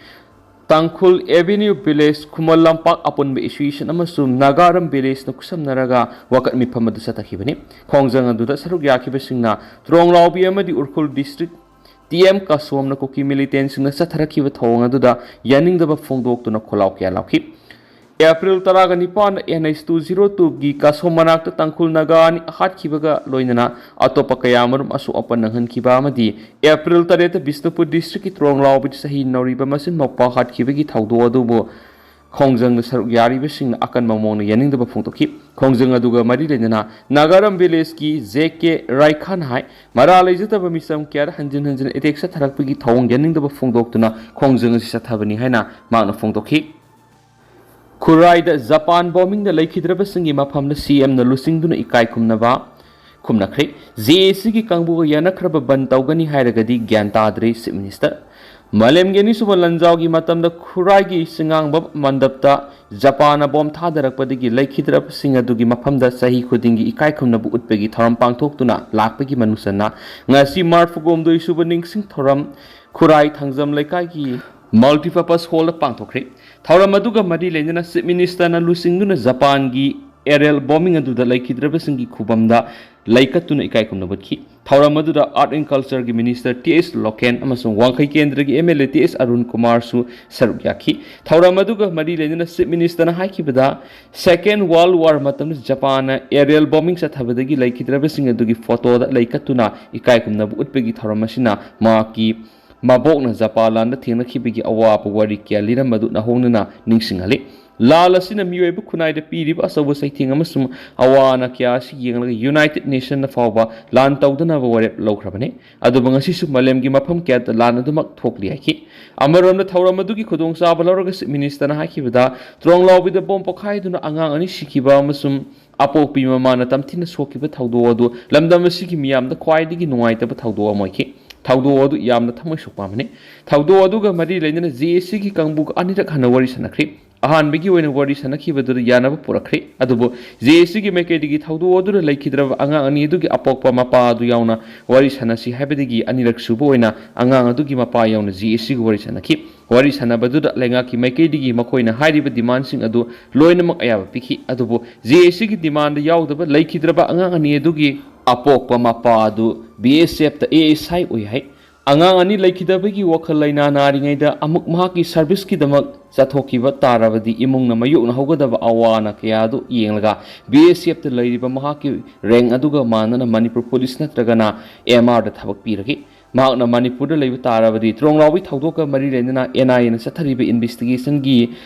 ꯇꯥꯡꯈꯨꯜ ꯑꯦꯚꯦꯅ꯭ꯌꯨ ꯚꯤꯂꯦꯖ, ꯈꯨꯃꯟ ꯂꯝꯄꯥꯛ ꯑꯄꯨꯟꯕ ꯑꯦꯁꯣꯁꯤꯌꯦꯁꯟ ꯑꯃꯁꯨꯡ ꯅꯥꯒꯥꯔꯝ ꯚꯤꯂꯦꯖꯅ ꯈꯨꯠꯁꯝꯅꯔꯒ ꯋꯥꯀꯠ ꯃꯤꯐꯝ ꯑꯗꯨ ꯆꯠꯊꯈꯤꯕꯅꯤ꯫ ꯈꯣꯡꯖꯪ ꯑꯗꯨꯗ ꯁꯔꯨꯛ ꯌꯥꯈꯤꯕꯁꯤꯡꯅ ꯇ꯭ꯔꯣꯡꯂꯥꯎꯕꯤ ꯑꯃꯗꯤ ꯎꯔꯈꯨꯜ ꯗꯤꯁꯇ꯭ꯔꯤꯛ ꯇꯤ ꯑꯦꯝ ꯀꯥꯁꯣꯝꯅ ꯀꯨꯀꯤ ꯃꯤꯂꯤꯇꯦꯟꯁꯤꯡꯅ ꯆꯠꯊꯔꯛꯈꯤꯕ ꯊꯧꯑꯣꯡ ꯑꯗꯨꯗ ꯌꯥꯅꯤꯡꯗꯕ ꯐꯣꯡꯗꯣꯛꯇꯨꯅ ꯈꯣꯜꯂꯥꯎ ꯀꯌꯥ ꯂꯥꯎꯈꯤ꯫ ꯑꯦꯄ꯭ꯔꯤꯜ ꯇꯔꯥꯒ ꯅꯤꯄꯥꯟꯗ ꯑꯦꯟ ꯑꯩꯆ ꯇꯨ ꯖꯤꯔꯣ ꯇꯨꯒꯤ ꯀꯥꯁꯣꯝ ꯃꯅꯥꯛꯇ ꯇꯥꯡꯈꯨꯜ ꯅꯥꯒꯥ ꯑꯅꯤ ꯍꯥꯠꯈꯤꯕꯒ ꯂꯣꯏꯅꯅ ꯑꯇꯣꯞꯄ ꯀꯌꯥ ꯑꯃꯔꯨꯝ ꯑꯁꯣꯛ ꯑꯄꯟ ꯅꯪꯍꯟꯈꯤꯕ ꯑꯃꯗꯤ ꯑꯦꯄ꯭ꯔꯤꯜ ꯇꯔꯦꯠꯇ ꯕꯤꯁꯅꯨꯄꯨꯔ ꯗꯤꯁꯇ꯭ꯔꯤꯛꯀꯤ ꯇ꯭ꯔꯣꯡꯂꯥꯎꯕꯤꯗ ꯆꯍꯤ ꯅꯧꯔꯤꯕ ꯃꯆꯤꯟ ꯃꯧꯄ꯭ꯋꯥ ꯍꯥꯠꯈꯤꯕꯒꯤ ꯊꯧꯗꯣꯛ ꯑꯗꯨꯕꯨ ꯈꯣꯡꯖꯪꯗ ꯁꯔꯨꯛ ꯌꯥꯔꯤꯕꯁꯤꯡꯅ ꯑꯀꯟꯕ ꯃꯑꯣꯡꯗ ꯌꯥꯅꯤꯡꯗꯕ ꯐꯣꯡꯗꯣꯛꯈꯤ꯫ ꯈꯣꯡꯖꯪ ꯑꯗꯨꯒ ꯃꯔꯤ ꯂꯩꯅꯅ ꯅꯥꯒꯥꯔꯝ ꯚꯤꯂꯦꯖꯀꯤ ꯖꯦ ꯀꯦ ꯔꯥꯏꯈꯥꯟ ꯍꯥꯏ ꯃꯔꯥ ꯂꯩꯖꯗꯕ ꯃꯤꯆꯝ ꯀꯌꯥꯗ ꯍꯟꯖꯤꯟ ꯍꯟꯖꯤꯟ ꯑꯦꯇꯦꯛ ꯆꯠꯊꯔꯛꯄꯒꯤ ꯊꯧꯑꯣꯡ ꯌꯥꯅꯤꯡꯗꯕ ꯐꯣꯡꯗꯣꯛꯇꯨꯅ ꯈꯣꯡꯖꯪ ꯑꯁꯤ ꯆꯠꯊꯕꯅꯤ ꯍꯥꯏꯅ ꯃꯍꯥꯛꯅ ꯐꯣꯡꯗꯣꯛꯈꯤ꯫ ꯈꯨꯔꯥꯏꯗ ꯖꯄꯥꯟ ꯕꯣꯝꯕꯤꯡꯗ ꯂꯩꯈꯤꯗ꯭ꯔꯕꯁꯤꯡꯒꯤ ꯃꯐꯝꯗ ꯁꯤ ꯑꯦꯝꯅ ꯂꯨꯆꯤꯡꯗꯨꯅ ꯏꯀꯥꯏ ꯈꯨꯝꯅꯕ ꯈꯨꯝꯅꯈ꯭ꯔꯦ꯫ ꯖꯦ ꯑꯦ ꯁꯤꯒꯤ ꯀꯥꯡꯕꯨꯒ ꯌꯥꯅꯈ꯭ꯔꯕ ꯕꯟ ꯇꯧꯒꯅꯤ ꯍꯥꯏꯔꯒꯗꯤ ꯒ꯭ꯌꯥꯟ ꯇꯥꯗ꯭ꯔꯦ ꯆꯤꯐ ꯃꯤꯅꯤꯁꯇꯔ꯫ ꯃꯥꯂꯦꯝꯒꯤ ꯑꯅꯤꯁꯨꯕ ꯂꯥꯟꯖꯥꯎꯒꯤ ꯃꯇꯝꯗ ꯈꯨꯔꯥꯏꯒꯤ ꯆꯤꯉꯥꯡꯕꯝ ꯃꯟꯗꯞꯇ ꯖꯄꯥꯟꯅ ꯕꯣꯝ ꯊꯥꯗꯔꯛꯄꯗꯒꯤ ꯂꯩꯈꯤꯗ꯭ꯔꯕꯁꯤꯡ ꯑꯗꯨꯒꯤ ꯃꯐꯝꯗ ꯆꯍꯤ ꯈꯨꯗꯤꯡꯒꯤ ꯏꯀꯥꯏ ꯈꯨꯝꯅꯕ ꯎꯠꯄꯒꯤ ꯊꯧꯔꯝ ꯄꯥꯡꯊꯣꯛꯇꯨꯅ ꯂꯥꯛꯄꯒꯤ ꯃꯅꯨꯡ ꯆꯟꯅ ꯉꯁꯤ ꯃꯥꯔꯆ ꯐꯨꯒꯣꯝꯗꯣꯏ ꯁꯨꯕ ꯅꯤꯡꯁꯤꯡ ꯊꯧꯔꯝ ꯈꯨꯔꯥꯏ ꯊꯥꯡꯖꯝ ꯂꯩꯀꯥꯏꯒꯤ ꯃꯜꯇꯤꯄꯔꯄꯁ ꯍꯣꯜꯗ ꯄꯥꯡꯊꯣꯛꯈ꯭ꯔꯦ꯫ ꯊꯧꯔꯝ ꯑꯗꯨꯒ ꯃꯔꯤ ꯂꯩꯅꯅ ꯆꯤꯐ ꯃꯤꯅꯤꯁꯇꯔꯅ ꯂꯨꯆꯤꯡꯗꯨꯅ ꯖꯄꯥꯟꯒꯤ ꯑꯦꯔꯤꯌꯦꯜ ꯕꯣꯝꯕꯤꯡ ꯑꯗꯨꯗ ꯂꯩꯈꯤꯗ꯭ꯔꯕꯁꯤꯡꯒꯤ ꯈꯨꯕꯝꯗ ꯂꯩꯀꯠꯇꯨꯅ ꯏꯀꯥꯏ ꯈꯨꯝꯅꯕ ꯎꯠꯈꯤ꯫ ꯊꯧꯔꯝ ꯑꯗꯨꯗ ꯑꯥꯔꯠ ꯑꯦꯟ ꯀꯜꯆꯔꯒꯤ ꯃꯤꯅꯤꯁꯇꯔ ꯇꯤ ꯑꯦꯁ ꯂꯣꯀꯦꯟ ꯑꯃꯁꯨꯡ ꯋꯥꯡꯈꯩ ꯀꯦꯟꯗ꯭ꯔꯒꯤ ꯑꯦꯝ ꯑꯦꯜ ꯑꯦ ꯇꯤ ꯑꯦꯁ ꯑꯔꯨꯟ ꯀꯨꯃꯥꯔꯁꯨ ꯁꯔꯨꯛ ꯌꯥꯈꯤ꯫ ꯊꯧꯔꯝ ꯑꯗꯨꯒ ꯃꯔꯤ ꯂꯩꯅꯅ ꯆꯤꯐ ꯃꯤꯅꯤꯁꯇꯔꯅ ꯍꯥꯏꯈꯤꯕꯗ, ꯁꯦꯀꯦꯟ ꯋꯥꯔꯜꯗ ꯋꯥꯔ ꯃꯇꯝꯗ ꯖꯄꯥꯟꯅ ꯑꯦꯔꯤꯌꯦꯜ ꯕꯣꯝꯕꯤꯡ ꯆꯠꯊꯕꯗꯒꯤ ꯂꯩꯈꯤꯗ꯭ꯔꯕꯁꯤꯡ ꯑꯗꯨꯒꯤ ꯐꯣꯇꯣꯗ ꯂꯩꯀꯠꯇꯨꯅ ꯏꯀꯥꯏ ꯈꯨꯝꯅꯕ ꯎꯠꯄꯒꯤ ꯊꯧꯔꯝ ꯑꯁꯤꯅ ꯃꯍꯥꯛꯀꯤ ꯃꯕꯣꯛꯅ ꯖꯄꯥꯟ ꯂꯥꯟꯗ ꯊꯦꯡꯅꯈꯤꯕꯒꯤ ꯑꯋꯥꯕ ꯋꯥꯔꯤ ꯀꯌꯥ ꯂꯤꯔꯝꯕꯗꯨ ꯅꯧꯍꯧꯅꯅ ꯅꯤꯡꯁꯤꯡꯍꯜꯂꯤ꯫ ꯂꯥꯟ ꯑꯁꯤꯅ ꯃꯤꯑꯣꯏꯕ ꯈꯨꯟꯅꯥꯏꯗ ꯄꯤꯔꯤꯕ ꯑꯆꯧꯕ ꯆꯩꯊꯦꯡ ꯑꯃꯁꯨꯡ ꯑꯋꯥ ꯑꯅꯥ ꯀꯌꯥ ꯑꯁꯤ ꯌꯦꯡꯂꯒ United Nation ꯅ ꯐꯥꯎꯕ ꯂꯥꯟ ꯇꯧꯗꯅꯕ ꯋꯥꯔꯦꯞ ꯂꯧꯈ꯭ꯔꯕꯅꯤ꯫ ꯑꯗꯨꯕꯨ ꯉꯁꯤꯁꯨ ꯃꯥꯂꯦꯝꯒꯤ ꯃꯐꯝ ꯀꯌꯥꯗ ꯂꯥꯟ ꯑꯗꯨꯃꯛ ꯊꯣꯛꯂꯤ ꯍꯥꯏꯈꯤ꯫ ꯑꯃꯔꯣꯝꯗ ꯊꯧꯔꯝ ꯑꯗꯨꯒꯤ ꯈꯨꯗꯣꯡꯆꯥꯕ ꯂꯧꯔꯒ Chief Minister ꯅ ꯍꯥꯏꯈꯤꯕꯗ, ꯇ꯭ꯔꯣꯡꯂꯥꯎꯕꯤꯗ ꯕꯣꯝ ꯄꯣꯈꯥꯏꯗꯨꯅ ꯑꯉꯥꯡ ꯑꯅꯤ ꯁꯤꯈꯤꯕ ꯑꯃꯁꯨꯡ ꯑꯄꯣꯛꯄꯤ ꯃꯃꯥꯅ ꯇꯝꯊꯤꯅ ꯁꯣꯛꯈꯤꯕ ꯊꯧꯗꯣꯛ ꯑꯗꯨ ꯂꯝꯗꯝ ꯑꯁꯤꯒꯤ ꯃꯤꯌꯥꯝꯗ ꯈ꯭ꯋꯥꯏꯗꯒꯤ ꯅꯨꯡꯉꯥꯏꯇꯕ ꯊꯧꯗꯣꯛ ꯑꯃ ꯑꯣꯏꯈꯤ꯫ ꯊꯧꯗꯣꯛ ꯑꯗꯨ ꯌꯥꯝꯅ ꯊꯃꯣꯏ ꯁꯣꯛꯄ ꯑꯃꯅꯤ꯫ ꯊꯧꯗꯣꯛ ꯑꯗꯨꯒ ꯃꯔꯤ ꯂꯩꯅꯅ J A C ꯒꯤ ꯀꯥꯡꯕꯨꯒ ꯑꯅꯤꯔꯛ ꯍꯟꯅ ꯋꯥꯔꯤ ꯁꯥꯟꯅꯈ꯭ꯔꯤ꯫ ꯑꯍꯥꯟꯕꯒꯤ ꯑꯣꯏꯅ ꯋꯥꯔꯤ ꯁꯥꯟꯅꯈꯤꯕꯗꯨꯗ ꯌꯥꯅꯕ ꯄꯨꯔꯛꯈ꯭ꯔꯦ꯫ ꯑꯗꯨꯕꯨ J A C ꯒꯤ ꯃꯥꯏꯀꯩꯗꯒꯤ ꯊꯧꯗꯣꯛ ꯑꯗꯨꯗ ꯂꯩꯈꯤꯗ꯭ꯔꯕ ꯑꯉꯥꯡ ꯑꯅꯤ ꯑꯗꯨꯒꯤ ꯑꯄꯣꯛꯄ ꯃꯄꯥ ꯑꯗꯨ ꯌꯥꯎꯅ ꯋꯥꯔꯤ ꯁꯥꯟꯅꯁꯤ ꯍꯥꯏꯕꯗꯒꯤ ꯑꯅꯤꯔꯛ ꯁꯨꯕ ꯑꯣꯏꯅ ꯑꯉꯥꯡ ꯑꯗꯨꯒꯤ ꯃꯄꯥ ꯌꯥꯎꯅ J A C ꯒ ꯋꯥꯔꯤ ꯁꯥꯟꯅꯈꯤ꯫ ꯋꯥꯔꯤ ꯁꯥꯟꯅꯕꯗꯨꯗ ꯂꯩꯉꯥꯛꯀꯤ ꯃꯥꯏꯀꯩꯗꯒꯤ ꯃꯈꯣꯏꯅ ꯍꯥꯏꯔꯤꯕ demand ꯁꯤꯡ ꯑꯗꯨ ꯂꯣꯏꯅꯃꯛ ꯑꯌꯥꯕ ꯄꯤꯈꯤ꯫ ꯑꯗꯨꯕꯨ J A C ꯒꯤ demand ꯗ ꯌꯥꯎꯗꯕ ꯂꯩꯈꯤꯗ꯭ꯔꯕ ꯑꯉꯥꯡ ꯑꯅꯤ ꯑꯗꯨꯒꯤ ꯑꯄꯣꯛꯄ ꯃꯄꯥ ꯑꯗꯨ B S F ꯇ A S I ꯑꯣꯏ ꯍꯥꯏ꯫ ꯑꯉꯥꯡ ꯑꯅꯤ ꯂꯩꯈꯤꯗꯕꯒꯤ ꯋꯥꯈꯜ ꯂꯩꯅꯥ ꯅꯥꯔꯤꯉꯩꯗ ꯑꯃꯨꯛ ꯃꯍꯥꯛꯀꯤ service ꯀꯤꯗꯃꯛ ꯆꯠꯊꯣꯛꯈꯤꯕ ꯇꯥꯔꯕꯗꯤ ꯏꯃꯨꯡꯅ ꯃꯥꯌꯣꯛꯅꯍꯧꯒꯗꯕ ꯑꯋꯥ ꯑꯅꯥ ꯀꯌꯥ ꯑꯗꯨ ꯌꯦꯡꯂꯒ B S F ꯇ ꯂꯩꯔꯤꯕ ꯃꯍꯥꯛꯀꯤ rank ꯑꯗꯨꯒ ꯃꯥꯟꯅꯅ ꯃꯅꯤꯄꯨꯔ ꯄꯨꯂꯤꯁ ꯅꯠꯇ꯭ꯔꯒꯅ M R ꯗ ꯊꯕꯛ ꯄꯤꯔꯒꯦ꯫ ꯃꯍꯥꯛꯅ ꯃꯅꯤꯄꯨꯔꯗ ꯂꯩꯕ ꯇꯥꯔꯕꯗꯤ ꯇ꯭ꯔꯣꯡꯂꯥꯎꯕꯤ ꯊꯧꯗꯣꯛꯀ ꯃꯔꯤ ꯂꯩꯅꯅ N I A ꯅ ꯆꯠꯊꯔꯤꯕ investigation ꯒꯤ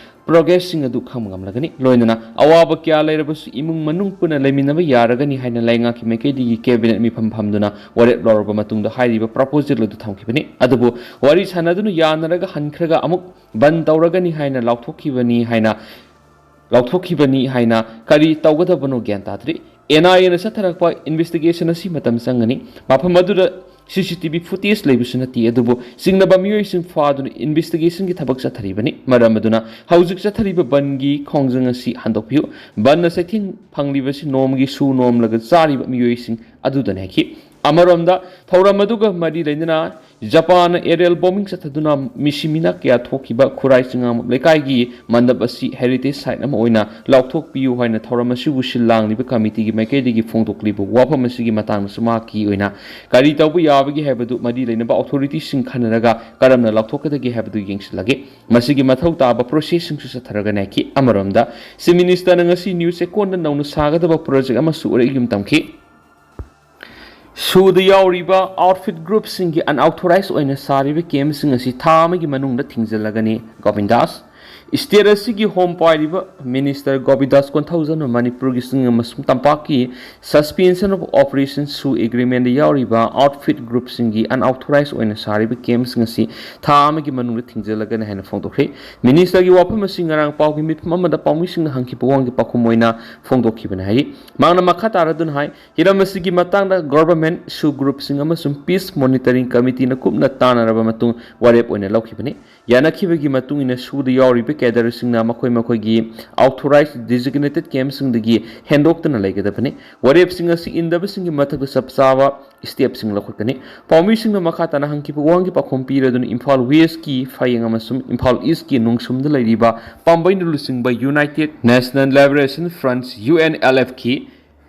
progress ꯁꯤꯡ ꯑꯗꯨ ꯈꯪꯕ ꯉꯝꯂꯒꯅꯤ꯫ ꯂꯣꯏꯅꯅ ꯑꯋꯥꯕ ꯀꯌꯥ ꯂꯩꯔꯕꯁꯨ ꯏꯃꯨꯡ ꯃꯅꯨꯡ ꯄꯨꯟꯅ ꯂꯩꯃꯤꯟꯅꯕ ꯌꯥꯔꯒꯅꯤ ꯍꯥꯏꯅ ꯂꯩꯉꯥꯛꯀꯤ ꯃꯥꯏꯀꯩꯗꯒꯤ cabinet ꯃꯤꯐꯝ ꯐꯝꯗꯨꯅ ꯋꯥꯔꯦꯞ ꯂꯧꯔꯕ ꯃꯇꯨꯡꯗ ꯍꯥꯏꯔꯤꯕ proposal ꯑꯗꯨ ꯊꯝꯈꯤꯕꯅꯤ꯫ ꯑꯗꯨꯕꯨ ꯋꯥꯔꯤ ꯁꯥꯟꯅꯗꯨꯅ ꯌꯥꯅꯔꯒ ꯍꯟꯈ꯭ꯔꯒ ꯑꯃꯨꯛ ꯕꯟ ꯇꯧꯔꯒꯅꯤ ꯍꯥꯏꯅ ꯂꯥꯎꯊꯣꯛꯈꯤꯕꯅꯤ ꯍꯥꯏꯅ ꯂꯥꯎꯊꯣꯛꯈꯤꯕꯅꯤ ꯍꯥꯏꯅ ꯀꯔꯤ ꯇꯧꯒꯗꯕꯅꯣ ꯒ꯭ꯌꯥꯟ ꯇꯥꯗ꯭ꯔꯤ꯫ N I A ꯅ ꯆꯠꯊꯔꯛꯄ investigation ꯑꯁꯤ ꯃꯇꯝ ꯆꯪꯒꯅꯤ꯫ ꯃꯐꯝ ꯑꯗꯨꯗ C C T V footage ꯂꯩꯕꯁꯨ ꯅꯠꯇꯦ, ꯑꯗꯨꯕꯨ ꯆꯤꯡꯅꯕ ꯃꯤꯑꯣꯏꯁꯤꯡ ꯐꯥꯗꯨꯅ investigation ꯒꯤ ꯊꯕꯛ ꯆꯠꯊꯔꯤꯕꯅꯤ꯫ ꯃꯔꯝ ꯑꯗꯨꯅ ꯍꯧꯖꯤꯛ ꯆꯠꯊꯔꯤꯕ ꯕꯟꯒꯤ ꯈꯣꯡꯖꯪ ꯑꯁꯤ ꯍꯟꯗꯣꯛꯄꯤꯌꯨ꯫ ꯕꯟꯅ ꯆꯩꯊꯦꯡ ꯐꯪꯂꯤꯕꯁꯤ ꯅꯣꯡꯃꯒꯤ ꯁꯨ ꯅꯣꯝꯂꯒ ꯆꯥꯔꯤꯕ ꯃꯤꯑꯣꯏꯁꯤꯡ ꯑꯗꯨꯗꯅꯤ ꯍꯥꯏꯈꯤ꯫ ꯑꯃꯔꯣꯝꯗ ꯊꯧꯔꯝ ꯑꯗꯨꯒ ꯃꯔꯤ ꯂꯩꯅꯅ ꯖꯄꯥꯟꯅ aerial bombing ꯆꯠꯊꯗꯨꯅ ꯃꯤꯁꯤ ꯃꯤꯅꯥ ꯀꯌꯥ ꯊꯣꯛꯈꯤꯕ ꯈꯨꯔꯥꯏ ꯆꯤꯉꯥꯃꯨꯛ ꯂꯩꯀꯥꯏꯒꯤ ꯃꯟꯗꯞ ꯑꯁꯤ heritage site ꯑꯃ ꯑꯣꯏꯅ ꯂꯥꯎꯊꯣꯛꯄꯤꯌꯨ ꯍꯥꯏꯅ ꯊꯧꯔꯝ ꯑꯁꯤꯕꯨ ꯁꯤꯜ ꯂꯥꯡꯂꯤꯕ committee ꯒꯤ ꯃꯥꯏꯀꯩꯗꯒꯤ ꯐꯣꯡꯗꯣꯛꯂꯤꯕ ꯋꯥꯐꯝ ꯑꯁꯤꯒꯤ ꯃꯇꯥꯡꯗꯁꯨ ꯃꯍꯥꯛꯀꯤ ꯑꯣꯏꯅ ꯀꯔꯤ ꯇꯧꯕ ꯌꯥꯕꯒꯦ ꯍꯥꯏꯕꯗꯨ ꯃꯔꯤ ꯂꯩꯅꯕ authority ꯁꯤꯡ ꯈꯟꯅꯔꯒ ꯀꯔꯝꯅ ꯂꯥꯎꯊꯣꯛꯀꯗꯒꯦ ꯍꯥꯏꯕꯗꯨ ꯌꯦꯡꯁꯤꯜꯂꯒꯦ꯫ ꯃꯁꯤꯒꯤ ꯃꯊꯧ ꯇꯥꯕ process ꯁꯤꯡꯁꯨ ꯆꯠꯊꯔꯒ ꯅꯥꯏꯈꯤ꯫ ꯑꯃꯔꯣꯝꯗ Chief Minister ꯅ ꯉꯁꯤ ꯅ꯭ꯌꯨ ꯆꯦꯛꯀꯣꯟꯗ ꯅꯧꯅ ꯁꯥꯒꯗꯕ project ꯑꯃꯁꯨ ꯎꯔꯛꯏꯒꯨꯝ ꯇꯝꯈꯤ꯫ ꯁꯨꯗ ꯌꯥꯎꯔꯤꯕ outfit group ꯁꯤꯡꯒꯤ unauthorized ꯑꯣꯏꯅ ꯁꯥꯔꯤꯕ camp ꯁꯤꯡ ꯑꯁꯤ ꯊꯥ ꯑꯃꯒꯤ ꯃꯅꯨꯡꯗ ꯊꯤꯡꯖꯤꯜꯂꯒꯅꯤ꯫ ꯒꯣꯕꯤꯟꯗꯥꯁ꯫ ꯁ꯭ꯇꯦꯠ ꯑꯁꯤꯒꯤ ꯍꯣꯝ ꯄꯥꯏꯔꯤꯕ ꯃꯤꯅꯤꯁꯇꯔ ꯒꯣꯕꯤꯟꯗꯥꯁ ꯀꯣꯟꯊꯧꯖꯝꯅ ꯃꯅꯤꯄꯨꯔꯒꯤ ꯆꯤꯡ ꯑꯃꯁꯨꯡ ꯇꯝꯄꯥꯛꯀꯤ Suspension of Operation ꯁꯨ ꯑꯦꯒ꯭ꯔꯤꯃꯦꯟꯗ ꯌꯥꯎꯔꯤꯕ ꯑꯥꯎꯠꯐꯤꯠ ꯒ꯭ꯔꯨꯞꯁꯤꯡꯒꯤ ꯑꯟꯑꯣꯊꯣꯔꯥꯏꯖ ꯑꯣꯏꯅ ꯁꯥꯔꯤꯕ ꯀꯦꯝꯞꯁꯤꯡ ꯑꯁꯤ ꯊꯥ ꯑꯃꯒꯤ ꯃꯅꯨꯡꯗ ꯊꯤꯡꯖꯤꯜꯂꯒꯅꯤ ꯍꯥꯏꯅ ꯐꯣꯡꯗꯣꯛꯈ꯭ꯔꯦ꯫ ꯃꯤꯅꯤꯁꯇꯔꯒꯤ ꯋꯥꯐꯝ ꯑꯁꯤ ꯉꯔꯥꯡ ꯄꯥꯎꯒꯤ ꯃꯤꯐꯝ ꯑꯃꯗ ꯄꯥꯎꯃꯤꯁꯤꯡꯅ ꯍꯪꯈꯤꯕ ꯋꯥꯍꯪꯒꯤ ꯄꯥꯎꯈꯨꯝ ꯑꯣꯏꯅ ꯐꯣꯡꯗꯣꯛꯈꯤꯕꯅꯤ ꯍꯥꯏꯔꯤ꯫ ꯃꯍꯥꯛꯅ ꯃꯈꯥ ꯇꯥꯔꯗꯨꯅ ꯍꯥꯏ, ꯍꯤꯔꯝ ꯑꯁꯤꯒꯤ ꯃꯇꯥꯡꯗ ꯒꯣꯚꯔꯟꯃꯦꯟꯠ ꯁꯨ ꯒ꯭ꯔꯨꯞꯁꯤꯡ ꯑꯃꯁꯨꯡ ꯄꯤꯁ ꯃꯣꯅꯤꯇꯔꯤꯡ ꯀꯃꯤꯇꯤꯅ ꯀꯨꯞꯅ ꯇꯥꯟꯅꯔꯕ ꯃꯇꯨꯡ ꯋꯥꯔꯦꯞ ꯑꯣꯏꯅ ꯂꯧꯈꯤꯕꯅꯤ꯫ ꯌꯥꯅꯈꯤꯕꯒꯤ ꯃꯇꯨꯡ ꯏꯟꯅ ꯁꯨꯗ ꯌꯥꯎꯔꯤꯕ ꯀꯦꯗꯔꯁꯤꯡꯅ ꯃꯈꯣꯏ ꯃꯈꯣꯏꯒꯤ ꯑꯥꯎꯊꯣꯔꯥꯏꯖ ꯗꯤꯖꯤꯒꯅꯦꯇꯦꯗ ꯀꯦꯝꯞꯁꯤꯡꯗꯒꯤ ꯍꯦꯟꯗꯣꯛꯇꯅ ꯂꯩꯒꯗꯕꯅꯤ꯫ ꯋꯥꯔꯦꯞꯁꯤꯡ ꯑꯁꯤ ꯏꯟꯗꯕꯁꯤꯡꯒꯤ ꯃꯊꯛꯇ ꯆꯞ ꯆꯥꯕ ꯁ꯭ꯇꯦꯞꯁꯤꯡ ꯂꯧꯈꯠꯀꯅꯤ꯫ ꯄꯥꯎꯃꯤꯁꯤꯡꯅ ꯃꯈꯥ ꯇꯥꯅ ꯍꯪꯈꯤꯕ ꯋꯥꯍꯪꯒꯤ ꯄꯥꯎꯈꯨꯝ ꯄꯤꯔꯗꯨꯅ ꯏꯝꯐꯥꯜ ꯋꯦꯁꯀꯤ ꯐꯌꯦꯡ ꯑꯃꯁꯨꯡ ꯏꯝꯐꯥꯜ ꯏꯁꯀꯤ ꯅꯣꯡꯁꯨꯝꯗ ꯂꯩꯔꯤꯕ ꯄꯥꯝꯕꯩꯅ ꯂꯨꯆꯤꯡꯕ United National Liberation Front, UNLFꯀꯤ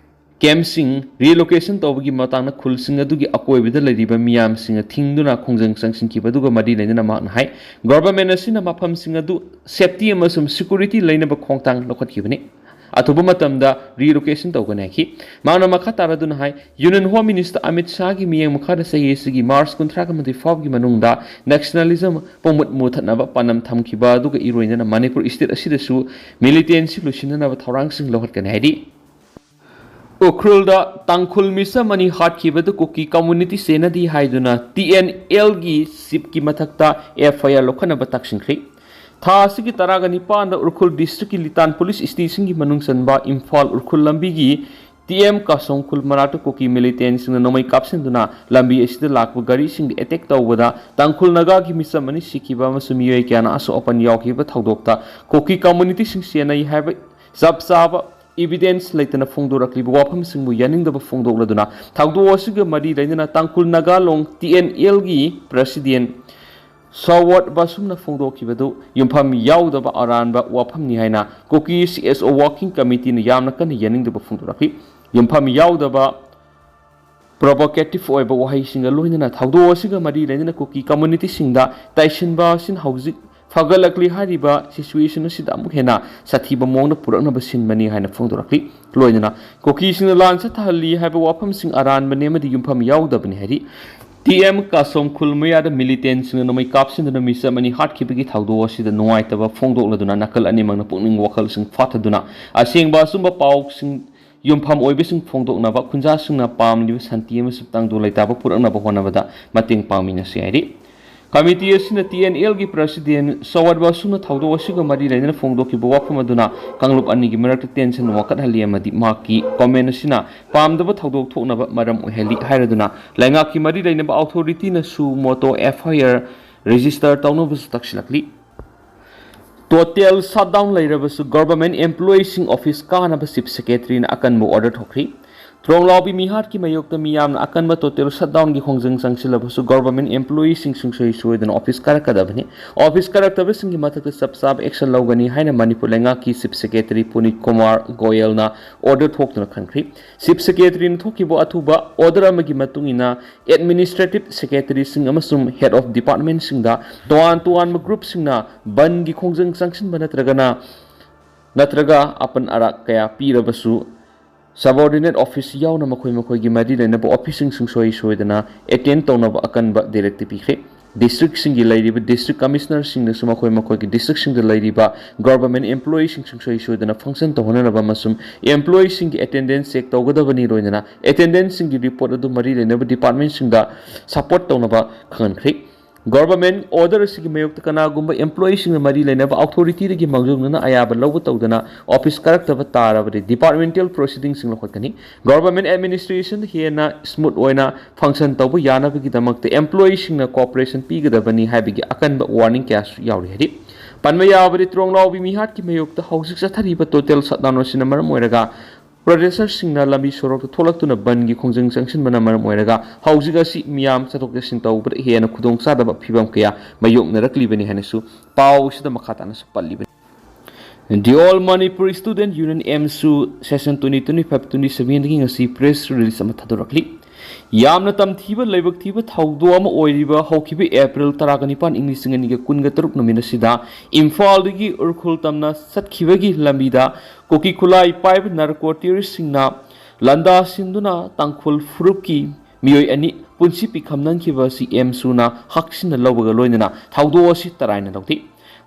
ꯀꯦꯝꯞꯁꯤꯡ ꯔꯤꯂꯣꯀꯦꯁꯟ ꯇꯧꯕꯒꯤ ꯃꯇꯥꯡꯗ ꯈꯨꯜꯁꯤꯡ ꯑꯗꯨꯒꯤ ꯑꯀꯣꯏꯕꯗ ꯂꯩꯔꯤꯕ ꯃꯤꯌꯥꯝꯁꯤꯡꯅ ꯊꯤꯡꯗꯨꯅ ꯈꯣꯡꯖꯪ ꯆꯪꯁꯤꯟꯈꯤꯕ ꯑꯗꯨꯒ ꯃꯔꯤ ꯂꯩꯅꯅ ꯃꯍꯥꯛꯅ ꯍꯥꯏ, ꯒꯣꯚꯔꯟꯃꯦꯟꯠ ꯑꯁꯤꯅ ꯃꯐꯝꯁꯤꯡ ꯑꯗꯨ ꯁꯦꯐꯇꯤ ꯑꯃꯁꯨꯡ ꯁꯦꯀ꯭ꯌꯨꯔꯤꯇꯤ ꯂꯩꯅꯕ ꯈꯣꯡꯊꯥꯡ ꯂꯧꯈꯠꯈꯤꯕꯅꯤ꯫ ꯑꯊꯨꯕ ꯃꯇꯝꯗ ꯔꯤꯂꯣꯀꯦꯁꯟ ꯇꯧꯒꯅꯤ ꯍꯥꯏꯈꯤ꯫ ꯃꯍꯥꯛꯅ ꯃꯈꯥ ꯇꯥꯔꯗꯨꯅ ꯍꯥꯏ, ꯌꯨꯅꯤꯌꯟ ꯍꯣꯝ ꯃꯤꯅꯤꯁꯇꯔ ꯑꯃꯤꯠ ꯁꯥꯍꯒꯤ ꯃꯤꯠꯌꯦꯡ ꯃꯈꯥꯗ ꯆꯍꯤ ꯑꯁꯤꯒꯤ ꯃꯥꯔꯆ ꯀꯨꯟꯊ꯭ꯔꯥꯒ ꯃꯥꯊꯣꯏ ꯐꯥꯎꯕꯒꯤ ꯃꯅꯨꯡꯗ ꯅꯦꯁꯅꯦꯂꯤꯖꯝ ꯄꯨꯡꯃꯨꯠ ꯃꯨꯊꯠꯅꯕ ꯄꯥꯟꯗꯝ ꯊꯝꯈꯤꯕ ꯑꯗꯨꯒ ꯏꯔꯣꯏꯅꯅ ꯃꯅꯤꯄꯨꯔ ꯁ꯭ꯇꯦꯠ ꯑꯁꯤꯗꯁꯨ ꯃꯤꯂꯤꯇꯦꯟꯁꯤ ꯂꯣꯏꯁꯤꯟꯅꯅꯕ ꯊꯧꯔꯥꯡꯁꯤꯡ ꯂꯧꯈꯠꯀꯅꯤ ꯍꯥꯏꯔꯤ꯫ ꯎꯈ꯭ꯔꯨꯜꯗ ꯇꯥꯡꯈꯨꯜ ꯃꯤꯆꯝ ꯑꯅꯤ ꯍꯥꯠꯈꯤꯕꯗ ꯀꯨꯀꯤ ꯀꯝꯃ꯭ꯌꯨꯅꯤꯇꯤ ꯆꯦꯟꯅꯗꯦ ꯍꯥꯏꯗꯨꯅ ꯇꯤ ꯑꯦꯟ ꯑꯦꯜꯒꯤ ꯆꯤꯐꯀꯤ ꯃꯊꯛꯇ ꯑꯦꯐ ꯑꯥꯏ ꯑꯥꯔ ꯂꯧꯈꯠꯅꯕ ꯇꯛꯁꯤꯟꯈ꯭ꯔꯦ꯫ ꯊꯥ ꯑꯁꯤꯒꯤ ꯇꯔꯥꯒ ꯅꯤꯄꯥꯟꯗ ꯎꯈ꯭ꯔꯨꯜ ꯗꯤꯁꯇ꯭ꯔꯤꯛꯀꯤ ꯂꯤꯇꯥꯟ ꯄꯨꯂꯤꯁ ꯁ꯭ꯇꯦꯁꯟꯒꯤ ꯃꯅꯨꯡ ꯆꯟꯕ ꯏꯝꯐꯥꯜ ꯎꯈ꯭ꯔꯨꯜ ꯂꯝꯕꯤꯒꯤ ꯇꯤ ꯑꯦꯝ ꯀꯥꯁꯣꯡ ꯈꯨꯜ ꯃꯅꯥꯛꯇ ꯀꯨꯀꯤ ꯃꯤꯂꯤꯇꯦꯟꯁꯤꯡꯅ ꯅꯣꯡꯃꯩ ꯀꯥꯞꯁꯤꯟꯗꯨꯅ ꯂꯝꯕꯤ ꯑꯁꯤꯗ ꯂꯥꯛꯄ ꯒꯥꯔꯤꯁꯤꯡꯗ ꯑꯦꯇꯦꯛ ꯇꯧꯕꯗ ꯇꯥꯡꯈꯨꯜ ꯅꯥꯒꯥꯒꯤ ꯃꯤꯆꯝ ꯑꯅꯤ ꯁꯤꯈꯤꯕ ꯑꯃꯁꯨꯡ ꯃꯤꯑꯣꯏ ꯀꯌꯥꯅ ꯑꯁꯣꯛ ꯑꯄꯟ ꯌꯥꯎꯈꯤꯕ ꯊꯧꯗꯣꯛꯇ ꯀꯨꯀꯤ ꯀꯝꯃ꯭ꯌꯨꯅꯤꯇꯤꯁꯤꯡ ꯆꯦꯟꯅꯩ ꯍꯥꯏꯕ ꯆꯞ ꯆꯥꯕ ꯏꯚꯤꯗꯦꯟꯁ ꯂꯩꯇꯅ ꯐꯣꯡꯗꯣꯔꯛꯂꯤꯕ ꯋꯥꯐꯝꯁꯤꯡꯕꯨ ꯌꯥꯅꯤꯡꯗꯕ ꯐꯣꯡꯗꯣꯛꯂꯗꯨꯅ ꯊꯧꯗꯣꯛ ꯑꯁꯤꯒ ꯃꯔꯤ ꯂꯩꯅꯅ ꯇꯥꯡꯈꯨꯜ ꯅꯥꯒꯥ ꯂꯣꯡ ꯇꯤ ꯑꯦꯟ ꯑꯦꯜꯒꯤ ꯄ꯭ꯔꯦꯁꯤꯗꯦꯟꯠ ꯁꯣꯋꯣꯠ ꯕꯥꯁꯨꯝꯅ ꯐꯣꯡꯗꯣꯛꯈꯤꯕꯗꯨ ꯌꯨꯝꯐꯝ ꯌꯥꯎꯗꯕ ꯑꯔꯥꯟꯕ ꯋꯥꯐꯝꯅꯤ ꯍꯥꯏꯅ ꯀꯨꯀꯤ ꯁꯤ ꯑꯦꯁ ꯑꯣ ꯋꯥꯔꯀꯤꯡ ꯀꯃꯤꯇꯤꯅ ꯌꯥꯝꯅ ꯀꯟꯅ ꯌꯥꯅꯤꯡꯗꯕ ꯐꯣꯡꯗꯣꯔꯛꯂꯤ꯫ ꯌꯨꯝꯐꯝ ꯌꯥꯎꯗꯕ ꯄ꯭ꯔꯣꯚꯣꯀꯦꯇꯤꯚ ꯑꯣꯏꯕ ꯋꯥꯍꯩꯁꯤꯡꯒ ꯂꯣꯏꯅꯅ ꯊꯧꯗꯣꯛ ꯑꯁꯤꯒ ꯃꯔꯤ ꯂꯩꯅꯅ ꯀꯨꯀꯤ ꯀꯝꯃ꯭ꯌꯨꯅꯤꯇꯤꯁꯤꯡꯗ ꯇꯥꯏꯁꯤꯟꯕ ꯑꯁꯤꯅ ꯍꯧꯖꯤꯛ ꯐꯒꯠꯂꯛꯂꯤ ꯍꯥꯏꯔꯤꯕ ꯁꯤꯆꯨꯋꯦꯁꯟ ꯑꯁꯤꯗ ꯑꯃꯨꯛ ꯍꯦꯟꯅ ꯁꯥꯊꯤꯕ ꯃꯑꯣꯡꯗ ꯄꯨꯔꯛꯅꯕ ꯁꯤꯟꯕꯅꯤ ꯍꯥꯏꯅ ꯐꯣꯡꯗꯣꯔꯛꯂꯤ꯫ ꯂꯣꯏꯅꯅ ꯀꯨꯀꯤꯁꯤꯡꯅ ꯂꯥꯟ ꯆꯠꯊꯍꯜꯂꯤ ꯍꯥꯏꯕ ꯋꯥꯐꯝꯁꯤꯡ ꯑꯔꯥꯟꯕꯅꯤ ꯑꯃꯗꯤ ꯌꯨꯝꯐꯝ ꯌꯥꯎꯗꯕꯅꯤ ꯍꯥꯏꯔꯤ꯫ ꯇꯤ ꯑꯦꯝ ꯀꯥꯁꯣꯝ ꯈꯨꯜ ꯃꯌꯥꯗ ꯃꯤꯂꯤꯇꯦꯟꯁꯤꯡꯅ ꯅꯣꯡꯃꯩ ꯀꯥꯞꯁꯤꯟꯗꯨꯅ ꯃꯤꯆꯝ ꯑꯅꯤ ꯍꯥꯠꯈꯤꯕꯒꯤ ꯊꯧꯗꯣꯛ ꯑꯁꯤꯗ ꯅꯨꯡꯉꯥꯏꯇꯕ ꯐꯣꯡꯗꯣꯛꯂꯗꯨꯅ ꯅꯥꯀꯜ ꯑꯅꯤꯃꯛꯅ ꯄꯨꯛꯅꯤꯡ ꯋꯥꯈꯜꯁꯤꯡ ꯐꯥꯊꯗꯨꯅ ꯑꯁꯦꯡꯕ ꯑꯆꯨꯝꯕ ꯄꯥꯎꯁꯤꯡ ꯌꯨꯝꯐꯝ ꯑꯣꯏꯕꯁꯤꯡ ꯐꯣꯡꯗꯣꯛꯅꯕ ꯈꯨꯟꯖꯥꯁꯤꯡꯅ ꯄꯥꯝꯂꯤꯕ ꯁꯥꯟꯇꯤ ꯑꯃꯁꯨꯡ ꯇꯪꯗꯨ ꯂꯩꯇꯥꯕ ꯄꯨꯔꯛꯅꯕ ꯍꯣꯠꯅꯕꯗ ꯃꯇꯦꯡ ꯄꯥꯡꯃꯤꯟꯅꯁꯤ ꯍꯥꯏꯔꯤ꯫ ꯀꯃꯤꯇꯤ ꯑꯁꯤꯅ ꯇꯤ ꯑꯦꯟ ꯑꯦꯜꯒꯤ ꯄ꯭ꯔꯁꯤꯗꯦꯟ ꯁꯋꯥꯠ ꯕꯥꯁꯨꯅ ꯊꯧꯗꯣꯛ ꯑꯁꯤꯒ ꯃꯔꯤ ꯂꯩꯅꯅ ꯐꯣꯡꯗꯣꯛꯈꯤꯕ ꯋꯥꯐꯝ ꯑꯗꯨꯅ ꯀꯥꯡꯂꯨꯞ ꯑꯅꯤꯒꯤ ꯃꯔꯛꯇ ꯇꯦꯟꯁꯟ ꯋꯥꯡꯈꯠꯍꯜꯂꯤ ꯑꯃꯗꯤ ꯃꯍꯥꯛꯀꯤ ꯀꯣꯃꯦꯟ ꯑꯁꯤꯅ ꯄꯥꯝꯗꯕ ꯊꯧꯗꯣꯛ ꯊꯣꯛꯅꯕ ꯃꯔꯝ ꯑꯣꯏꯍꯜꯂꯤ ꯍꯥꯏꯔꯗꯨꯅ ꯂꯩꯉꯥꯛꯀꯤ ꯃꯔꯤ ꯂꯩꯅꯕ ꯑꯣꯊꯣꯔꯤꯇꯤꯅ ꯁꯨ ꯃꯣꯇꯣ ꯑꯦꯐ ꯑꯥꯏ ꯑꯥꯔ ꯔꯦꯖꯤꯁꯇꯔ ꯇꯧꯅꯕꯁꯨ ꯇꯛꯁꯤꯜꯂꯛꯂꯤ꯫ ꯇꯣꯇꯦꯜ ꯁꯠꯗꯥꯎꯟ ꯂꯩꯔꯕꯁꯨ ꯒꯣꯚꯔꯟꯃꯦꯟꯠ ꯑꯦꯝꯄ꯭ꯂꯣꯌꯤꯁꯤꯡ ꯑꯣꯐꯤꯁ ꯀꯥꯅꯕ ꯆꯤꯐ ꯁꯦꯀ꯭ꯔꯦꯇꯔꯤꯅ ꯑꯀꯟꯕ ꯑꯣꯔꯗꯔ ꯊꯣꯛꯈ꯭ꯔꯤ꯫ ꯇ꯭ꯔꯣꯡꯂꯥꯎꯕꯤ ꯃꯤꯍꯥꯠꯀꯤ ꯃꯥꯌꯣꯛꯇ ꯃꯤꯌꯥꯝꯅ ꯑꯀꯟꯕ ꯇꯣꯇꯦꯜ ꯁꯠꯗꯥꯎꯟꯒꯤ ꯈꯣꯡꯖꯪ ꯆꯪꯁꯤꯜꯂꯕꯁꯨ ꯒꯣꯚꯔꯟꯃꯦꯟꯠ ꯑꯦꯝꯄ꯭ꯂꯣꯌꯤꯁꯤꯡ ꯁꯨꯡꯁꯣꯏ ꯁꯣꯏꯗꯅ ꯑꯣꯐꯤꯁ ꯀꯥꯔꯛꯀꯗꯕꯅꯤ꯫ ꯑꯣꯐꯤꯁ ꯀꯥꯔꯛꯇꯕꯁꯤꯡꯒꯤ ꯃꯊꯛꯇ ꯆꯞ ꯆꯥꯕ ꯑꯦꯛꯁꯟ ꯂꯧꯒꯅꯤ ꯍꯥꯏꯅ ꯃꯅꯤꯄꯨꯔ ꯂꯩꯉꯥꯛꯀꯤ ꯆꯤꯐ ꯁꯦꯀ꯭ꯔꯦꯇꯔꯤ ꯄꯨꯅꯤꯠ ꯀꯨꯃꯥꯔ ꯒꯣꯌꯜꯅ ꯑꯣꯔꯗꯔ ꯊꯣꯛꯇꯨꯅ ꯈꯟꯈ꯭ꯔꯤ꯫ ꯆꯤꯐ ꯁꯦꯀ꯭ꯔꯦꯇꯔꯤꯅ ꯊꯣꯛꯈꯤꯕ ꯑꯊꯨꯕ ꯑꯣꯔꯗꯔ ꯑꯃꯒꯤ ꯃꯇꯨꯡ ꯏꯟꯅ ꯑꯦꯗꯃꯤꯅꯤꯁꯇ꯭ꯔꯦꯇꯤꯚ ꯁꯦꯀ꯭ꯔꯦꯇꯔꯤꯁꯤꯡ ꯑꯃꯁꯨꯡ ꯍꯦꯗ ꯑꯣꯐ ꯗꯤꯄꯥꯔꯠꯃꯦꯟꯠꯁꯤꯡꯗ ꯇꯣꯉꯥꯟ ꯇꯣꯉꯥꯟꯕ ꯒ꯭ꯔꯨꯞꯁꯤꯡꯅ ꯕꯟꯒꯤ ꯈꯣꯡꯖꯪ ꯆꯪꯁꯤꯟꯕ ꯅꯠꯇ꯭ꯔꯒꯅ ꯅꯠꯇ꯭ꯔꯒ ꯑꯄꯟ ꯑꯔꯥꯛ ꯀꯌꯥ ꯄꯤꯔꯕꯁꯨ ꯁꯕꯑꯣꯔꯗꯤꯅꯦꯠ ꯑꯣꯐꯤꯁ ꯌꯥꯎꯅ ꯃꯈꯣꯏ ꯃꯈꯣꯏꯒꯤ ꯃꯔꯤ ꯂꯩꯅꯕ ꯑꯣꯐꯤꯁꯁꯤꯡ ꯁꯨꯡꯁꯣꯏ ꯁꯣꯏꯗꯅ ꯑꯦꯇꯦꯟ ꯇꯧꯅꯕ ꯑꯀꯟꯕ ꯗꯤꯔꯦꯛꯇꯤꯚ ꯄꯤꯈ꯭ꯔꯦ꯫ ꯗꯤꯁꯇ꯭ꯔꯤꯛꯁꯤꯡꯒꯤ ꯂꯩꯔꯤꯕ ꯗꯤꯁꯇ꯭ꯔꯤꯛ ꯀꯃꯤꯁꯅꯔꯁꯤꯡꯅꯁꯨ ꯃꯈꯣꯏ ꯃꯈꯣꯏꯒꯤ ꯗꯤꯁꯇ꯭ꯔꯤꯛꯁꯤꯡꯗ ꯂꯩꯔꯤꯕ ꯒꯣꯚꯔꯟꯃꯦꯟꯠ ꯑꯦꯝꯄ꯭ꯂꯣꯌꯤꯁꯤꯡ ꯁꯨꯡꯁꯣꯏ ꯁꯣꯏꯗꯅ ꯐꯪꯁꯟ ꯇꯧꯍꯟꯅꯅꯕ ꯑꯃꯁꯨꯡ ꯑꯦꯝꯄ꯭ꯂꯣꯌꯤꯁꯤꯡꯒꯤ ꯑꯦꯇꯦꯟꯗꯦꯟꯁ ꯆꯦꯛ ꯇꯧꯒꯗꯕꯅꯤ, ꯂꯣꯏꯅꯅ ꯑꯦꯇꯦꯟꯗꯦꯟꯁꯁꯤꯡꯒꯤ ꯔꯤꯄꯣꯔꯠ ꯑꯗꯨ ꯃꯔꯤ ꯂꯩꯅꯕ ꯗꯤꯄꯥꯔꯠꯃꯦꯟꯠꯁꯤꯡꯗ ꯁꯄꯣꯔꯠ ꯇꯧꯅꯕ ꯈꯪꯍꯟꯈ꯭ꯔꯦ꯫ ꯒꯣꯚꯔꯟꯃꯦꯟꯠ ꯑꯣꯔꯗꯔ ꯑꯁꯤꯒꯤ ꯃꯥꯌꯣꯛꯇ ꯀꯅꯥꯒꯨꯝꯕ ꯑꯦꯝꯄ꯭ꯂꯣꯌꯤꯁꯤꯡꯅ ꯃꯔꯤ ꯂꯩꯅꯕ ꯑꯣꯊꯣꯔꯤꯇꯤꯗꯒꯤ ꯃꯥꯡꯖꯧꯅꯅ ꯑꯌꯥꯕ ꯂꯧꯕ ꯇꯧꯗꯅ ꯑꯣꯐꯤꯁ ꯀꯥꯔꯛꯇꯕ ꯇꯥꯔꯕꯗꯤ ꯗꯤꯄꯥꯔꯠꯃꯦꯟꯇꯦꯜ ꯄ꯭ꯔꯣꯁꯤꯗꯤꯡꯁꯤꯡ ꯂꯧꯈꯠꯀꯅꯤ꯫ ꯒꯣꯚꯔꯟꯃꯦꯟꯠ ꯑꯦꯗꯃꯤꯅꯤꯁꯇ꯭ꯔꯦꯁꯟ ꯍꯦꯟꯅ ꯁ꯭ꯃꯨꯠ ꯑꯣꯏꯅ ꯐꯪꯁꯟ ꯇꯧꯕ ꯌꯥꯅꯕꯒꯤꯗꯃꯛꯇ ꯑꯦꯝꯄ꯭ꯂꯣꯌꯤꯁꯤꯡꯅ ꯀꯣꯑꯣꯄꯔꯦꯁꯟ ꯄꯤꯒꯗꯕꯅꯤ ꯍꯥꯏꯕꯒꯤ ꯑꯀꯟꯕ ꯋꯥꯔꯅꯤꯡ ꯀꯌꯥꯁꯨ ꯌꯥꯎꯔꯤ ꯍꯥꯏꯔꯤ꯫ ꯄꯟꯕ ꯌꯥꯕꯗꯤ ꯇ꯭ꯔꯣꯡꯂꯥꯎꯕꯤ ꯃꯤꯍꯥꯠꯀꯤ ꯃꯥꯌꯣꯛꯇ ꯍꯧꯖꯤꯛ ꯆꯠꯊꯔꯤꯕ ꯇꯣꯇꯦꯜ ꯁꯠꯗꯥꯎꯟ ꯑꯁꯤꯅ ꯃꯔꯝ ꯑꯣꯏꯔꯒ ꯄ꯭ꯔꯣꯇꯦꯁꯇꯔꯁꯤꯡꯅ ꯂꯝꯕꯤ ꯁꯣꯔꯣꯛꯇ ꯊꯣꯛꯂꯛꯇꯨꯅ ꯕꯟꯒꯤ ꯈꯣꯡꯖꯪ ꯆꯪꯁꯤꯟꯕꯅ ꯃꯔꯝ ꯑꯣꯏꯔꯒ ꯍꯧꯖꯤꯛ ꯑꯁꯤ ꯃꯤꯌꯥꯝ ꯆꯠꯊꯣꯛ ꯆꯠꯁꯤꯟ ꯇꯧꯕꯗ ꯍꯦꯟꯅ ꯈꯨꯗꯣꯡꯆꯥꯗꯕ ꯐꯤꯕꯝ ꯀꯌꯥ ꯃꯥꯌꯣꯛꯅꯔꯛꯂꯤꯕꯅꯤ ꯍꯥꯏꯅꯁꯨ ꯄꯥꯎ ꯑꯁꯤꯗ ꯃꯈꯥ ꯇꯥꯅꯁꯨ ꯄꯜꯂꯤꯕꯅꯤ꯫ The All Manipur Student Union, ꯑꯦꯝꯁꯨ, session twenty twenty-five twenty-seven ꯗꯒꯤ ꯉꯁꯤ ꯄ꯭ꯔꯦꯁ ꯔꯤꯂꯤꯖ ꯑꯃ ꯊꯥꯗꯣꯔꯛꯂꯤ꯫ ꯌꯥꯝꯅ ꯇꯝꯊꯤꯕ ꯂꯥꯏꯕꯛ ꯊꯤꯕ ꯊꯧꯗꯣꯛ ꯑꯃ ꯑꯣꯏꯔꯤꯕ ꯍꯧꯈꯤꯕ ꯑꯦꯄ꯭ꯔꯤꯜ ꯇꯔꯥꯒ ꯅꯤꯄꯥꯟ, ꯏꯪ ꯂꯤꯁꯤꯡ ꯑꯅꯤꯒ ꯀꯨꯟꯒ ꯇꯔꯨꯛ ꯅꯨꯃꯤꯠ ꯑꯁꯤꯗ ꯏꯝꯐꯥꯜꯗꯒꯤ ꯎꯔꯈꯨꯜ ꯇꯝꯅ ꯆꯠꯈꯤꯕꯒꯤ ꯂꯝꯕꯤꯗ ꯀꯨꯀꯤ ꯈꯨꯠꯂꯥꯏ ꯄꯥꯏꯕ ꯅꯥꯔꯀꯣ ꯇꯦꯔꯣꯔꯤꯁꯁꯤꯡꯅ ꯂꯥꯟꯗꯥꯁꯤꯟꯗꯨꯅ ꯇꯥꯡꯈꯨꯜ ꯐꯨꯔꯨꯞꯀꯤ ꯃꯤꯑꯣꯏ ꯑꯅꯤ ꯄꯨꯟꯁꯤ ꯄꯤꯈꯝ ꯅꯪꯈꯤꯕ ꯑꯁꯤ ꯑꯦꯝꯁꯨꯅ ꯍꯛꯁꯤꯟꯅ ꯂꯧꯕꯒ ꯂꯣꯏꯅꯅ ꯊꯧꯗꯣꯛ ꯑꯁꯤ ꯇꯔꯥꯏꯅ ꯂꯧꯊꯣꯛꯏ꯫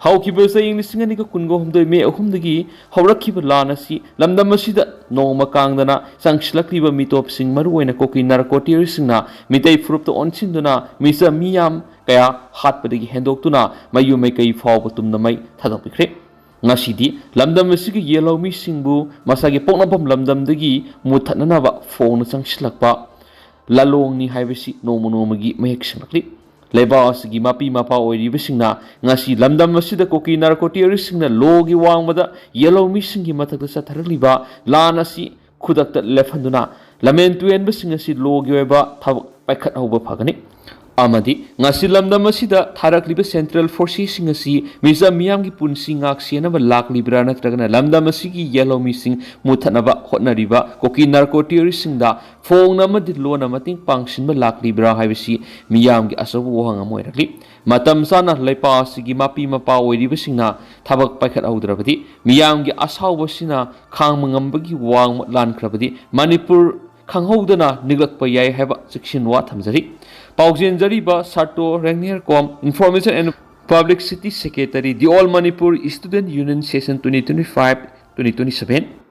ꯍꯧꯈꯤꯕ ꯆꯍꯤ ꯂꯤꯁꯤꯡ ꯑꯅꯤꯒ ꯀꯨꯟꯒ ꯍꯨꯝꯗꯣꯏ ꯃꯦ ꯑꯍꯨꯝꯗꯒꯤ ꯍꯧꯔꯛꯈꯤꯕ ꯂꯥꯟ ꯑꯁꯤ ꯂꯝꯗꯝ ꯑꯁꯤꯗ ꯅꯣꯡꯃ ꯀꯥꯡꯗꯅ ꯆꯪꯁꯤꯜꯂꯛꯂꯤꯕ ꯃꯤꯇꯣꯞꯁꯤꯡ, ꯃꯔꯨꯑꯣꯏꯅ ꯀꯨꯀꯤ ꯅꯥꯔꯀꯣ ꯇꯦꯔꯣꯔꯤꯁ꯭ꯠꯁꯤꯡꯅ ꯃꯤꯇꯩ ꯐꯨꯔꯨꯞꯇ ꯑꯣꯟꯁꯤꯟꯗꯨꯅ ꯃꯤꯆꯝ ꯃꯤꯌꯥꯝ ꯀꯌꯥ ꯍꯥꯠꯄꯗꯒꯤ ꯍꯦꯟꯗꯣꯛꯇꯨꯅ ꯃꯌꯨꯝ ꯃꯩꯀꯩ ꯐꯥꯎꯕ ꯇꯨꯝꯅ ꯃꯩ ꯊꯥꯗꯣꯛꯄꯤꯈ꯭ꯔꯦ꯫ ꯉꯁꯤꯗꯤ ꯂꯝꯗꯝ ꯑꯁꯤꯒꯤ ꯌꯦꯜꯍꯧꯃꯤꯁꯤꯡꯕꯨ ꯃꯁꯥꯒꯤ ꯄꯣꯛꯅꯐꯝ ꯂꯝꯗꯝꯗꯒꯤ ꯃꯨꯠꯊꯠꯅꯅꯕ ꯐꯣꯡꯅ ꯆꯪꯁꯤꯜꯂꯛꯄ ꯂꯥꯂꯣꯡꯅꯤ ꯍꯥꯏꯕꯁꯤ ꯅꯣꯡꯃ ꯅꯣꯡꯃꯒꯤ ꯃꯌꯦꯛ ꯁꯦꯡꯂꯛꯂꯤ꯫ ꯂꯩꯕꯥꯛ ꯑꯁꯤꯒꯤ ꯃꯄꯤ ꯃꯄꯥ ꯑꯣꯏꯔꯤꯕꯁꯤꯡꯅ ꯉꯁꯤ ꯂꯝꯗꯝ ꯑꯁꯤꯗ ꯀꯨꯀꯤ ꯅꯥꯔꯀꯣ ꯇꯦꯔꯣꯔꯤꯁ꯭ꯠꯁꯤꯡꯅ ꯂꯣꯒꯤ ꯋꯥꯡꯃꯗ ꯌꯦꯜꯍꯧꯃꯤꯁꯤꯡꯒꯤ ꯃꯊꯛꯇ ꯆꯠꯊꯔꯛꯂꯤꯕ ꯂꯥꯟ ꯑꯁꯤ ꯈꯨꯗꯛꯇ ꯂꯦꯞꯍꯟꯗꯨꯅ ꯂꯝꯍꯦꯟ ꯇꯨꯍꯦꯟꯕꯁꯤꯡ ꯑꯁꯤ ꯂꯣꯒꯤ ꯑꯣꯏꯕ ꯊꯕꯛ ꯄꯥꯏꯈꯠꯍꯧꯕ ꯐꯒꯅꯤ꯫ ꯑꯃꯗꯤ ꯉꯁꯤ ꯂꯝꯗꯝ ꯑꯁꯤꯗ ꯊꯥꯔꯛꯂꯤꯕ ꯁꯦꯟꯇ꯭ꯔꯦꯜ ꯐꯣꯔꯁꯦꯁꯁꯤꯡ ꯑꯁꯤ ꯃꯤꯆꯝ ꯃꯤꯌꯥꯝꯒꯤ ꯄꯨꯟꯁꯤ ꯉꯥꯛ ꯁꯦꯟꯅꯕ ꯂꯥꯛꯂꯤꯕ꯭ꯔꯥ, ꯅꯠꯇ꯭ꯔꯒꯅ ꯂꯝꯗꯝ ꯑꯁꯤꯒꯤ ꯌꯦꯜꯍꯧꯃꯤꯁꯤꯡ ꯃꯨꯠꯊꯠꯅꯕ ꯍꯣꯠꯅꯔꯤꯕ ꯀꯨꯀꯤ ꯅꯥꯔꯀꯣ ꯇꯦꯔꯣꯔꯤꯁ꯭ꯠꯁꯤꯡꯗ ꯐꯣꯡꯅ ꯑꯃꯗꯤ ꯂꯣꯟꯅ ꯃꯇꯦꯡ ꯄꯥꯡꯁꯤꯟꯕ ꯂꯥꯛꯂꯤꯕ꯭ꯔꯥ ꯍꯥꯏꯕꯁꯤ ꯃꯤꯌꯥꯝꯒꯤ ꯑꯆꯧꯕ ꯋꯥꯍꯪ ꯑꯃ ꯑꯣꯏꯔꯛꯂꯤ꯫ ꯃꯇꯝ ꯆꯥꯅ ꯂꯩꯄꯥꯛ ꯑꯁꯤꯒꯤ ꯃꯄꯤ ꯃꯄꯥ ꯑꯣꯏꯔꯤꯕꯁꯤꯡꯅ ꯊꯕꯛ ꯄꯥꯏꯈꯠꯍꯧꯗ꯭ꯔꯕꯗꯤ ꯃꯤꯌꯥꯝꯒꯤ ꯑꯁꯥꯎꯕꯁꯤꯅ ꯈꯥꯡꯕ ꯉꯝꯕꯒꯤ ꯋꯥꯡꯃ ꯂꯥꯟꯈ꯭ꯔꯕꯗꯤ ꯃꯅꯤꯄꯨꯔ ꯈꯪꯍꯧꯗꯅ ꯅꯤꯛꯂꯛꯄ ꯌꯥꯏ ꯍꯥꯏꯕ ꯆꯦꯛꯁꯤꯟꯋꯥ ꯊꯝꯖꯔꯤ꯫ ꯄꯥꯎꯖꯦꯟꯖꯔꯤꯕ ꯁꯥꯔꯇꯣ ꯔꯦꯡꯅꯤꯌꯔ ꯀꯣꯝ, Information and Publicity Secretary, The All Manipur Student Union Session twenty twenty-five twenty twenty-seven꯫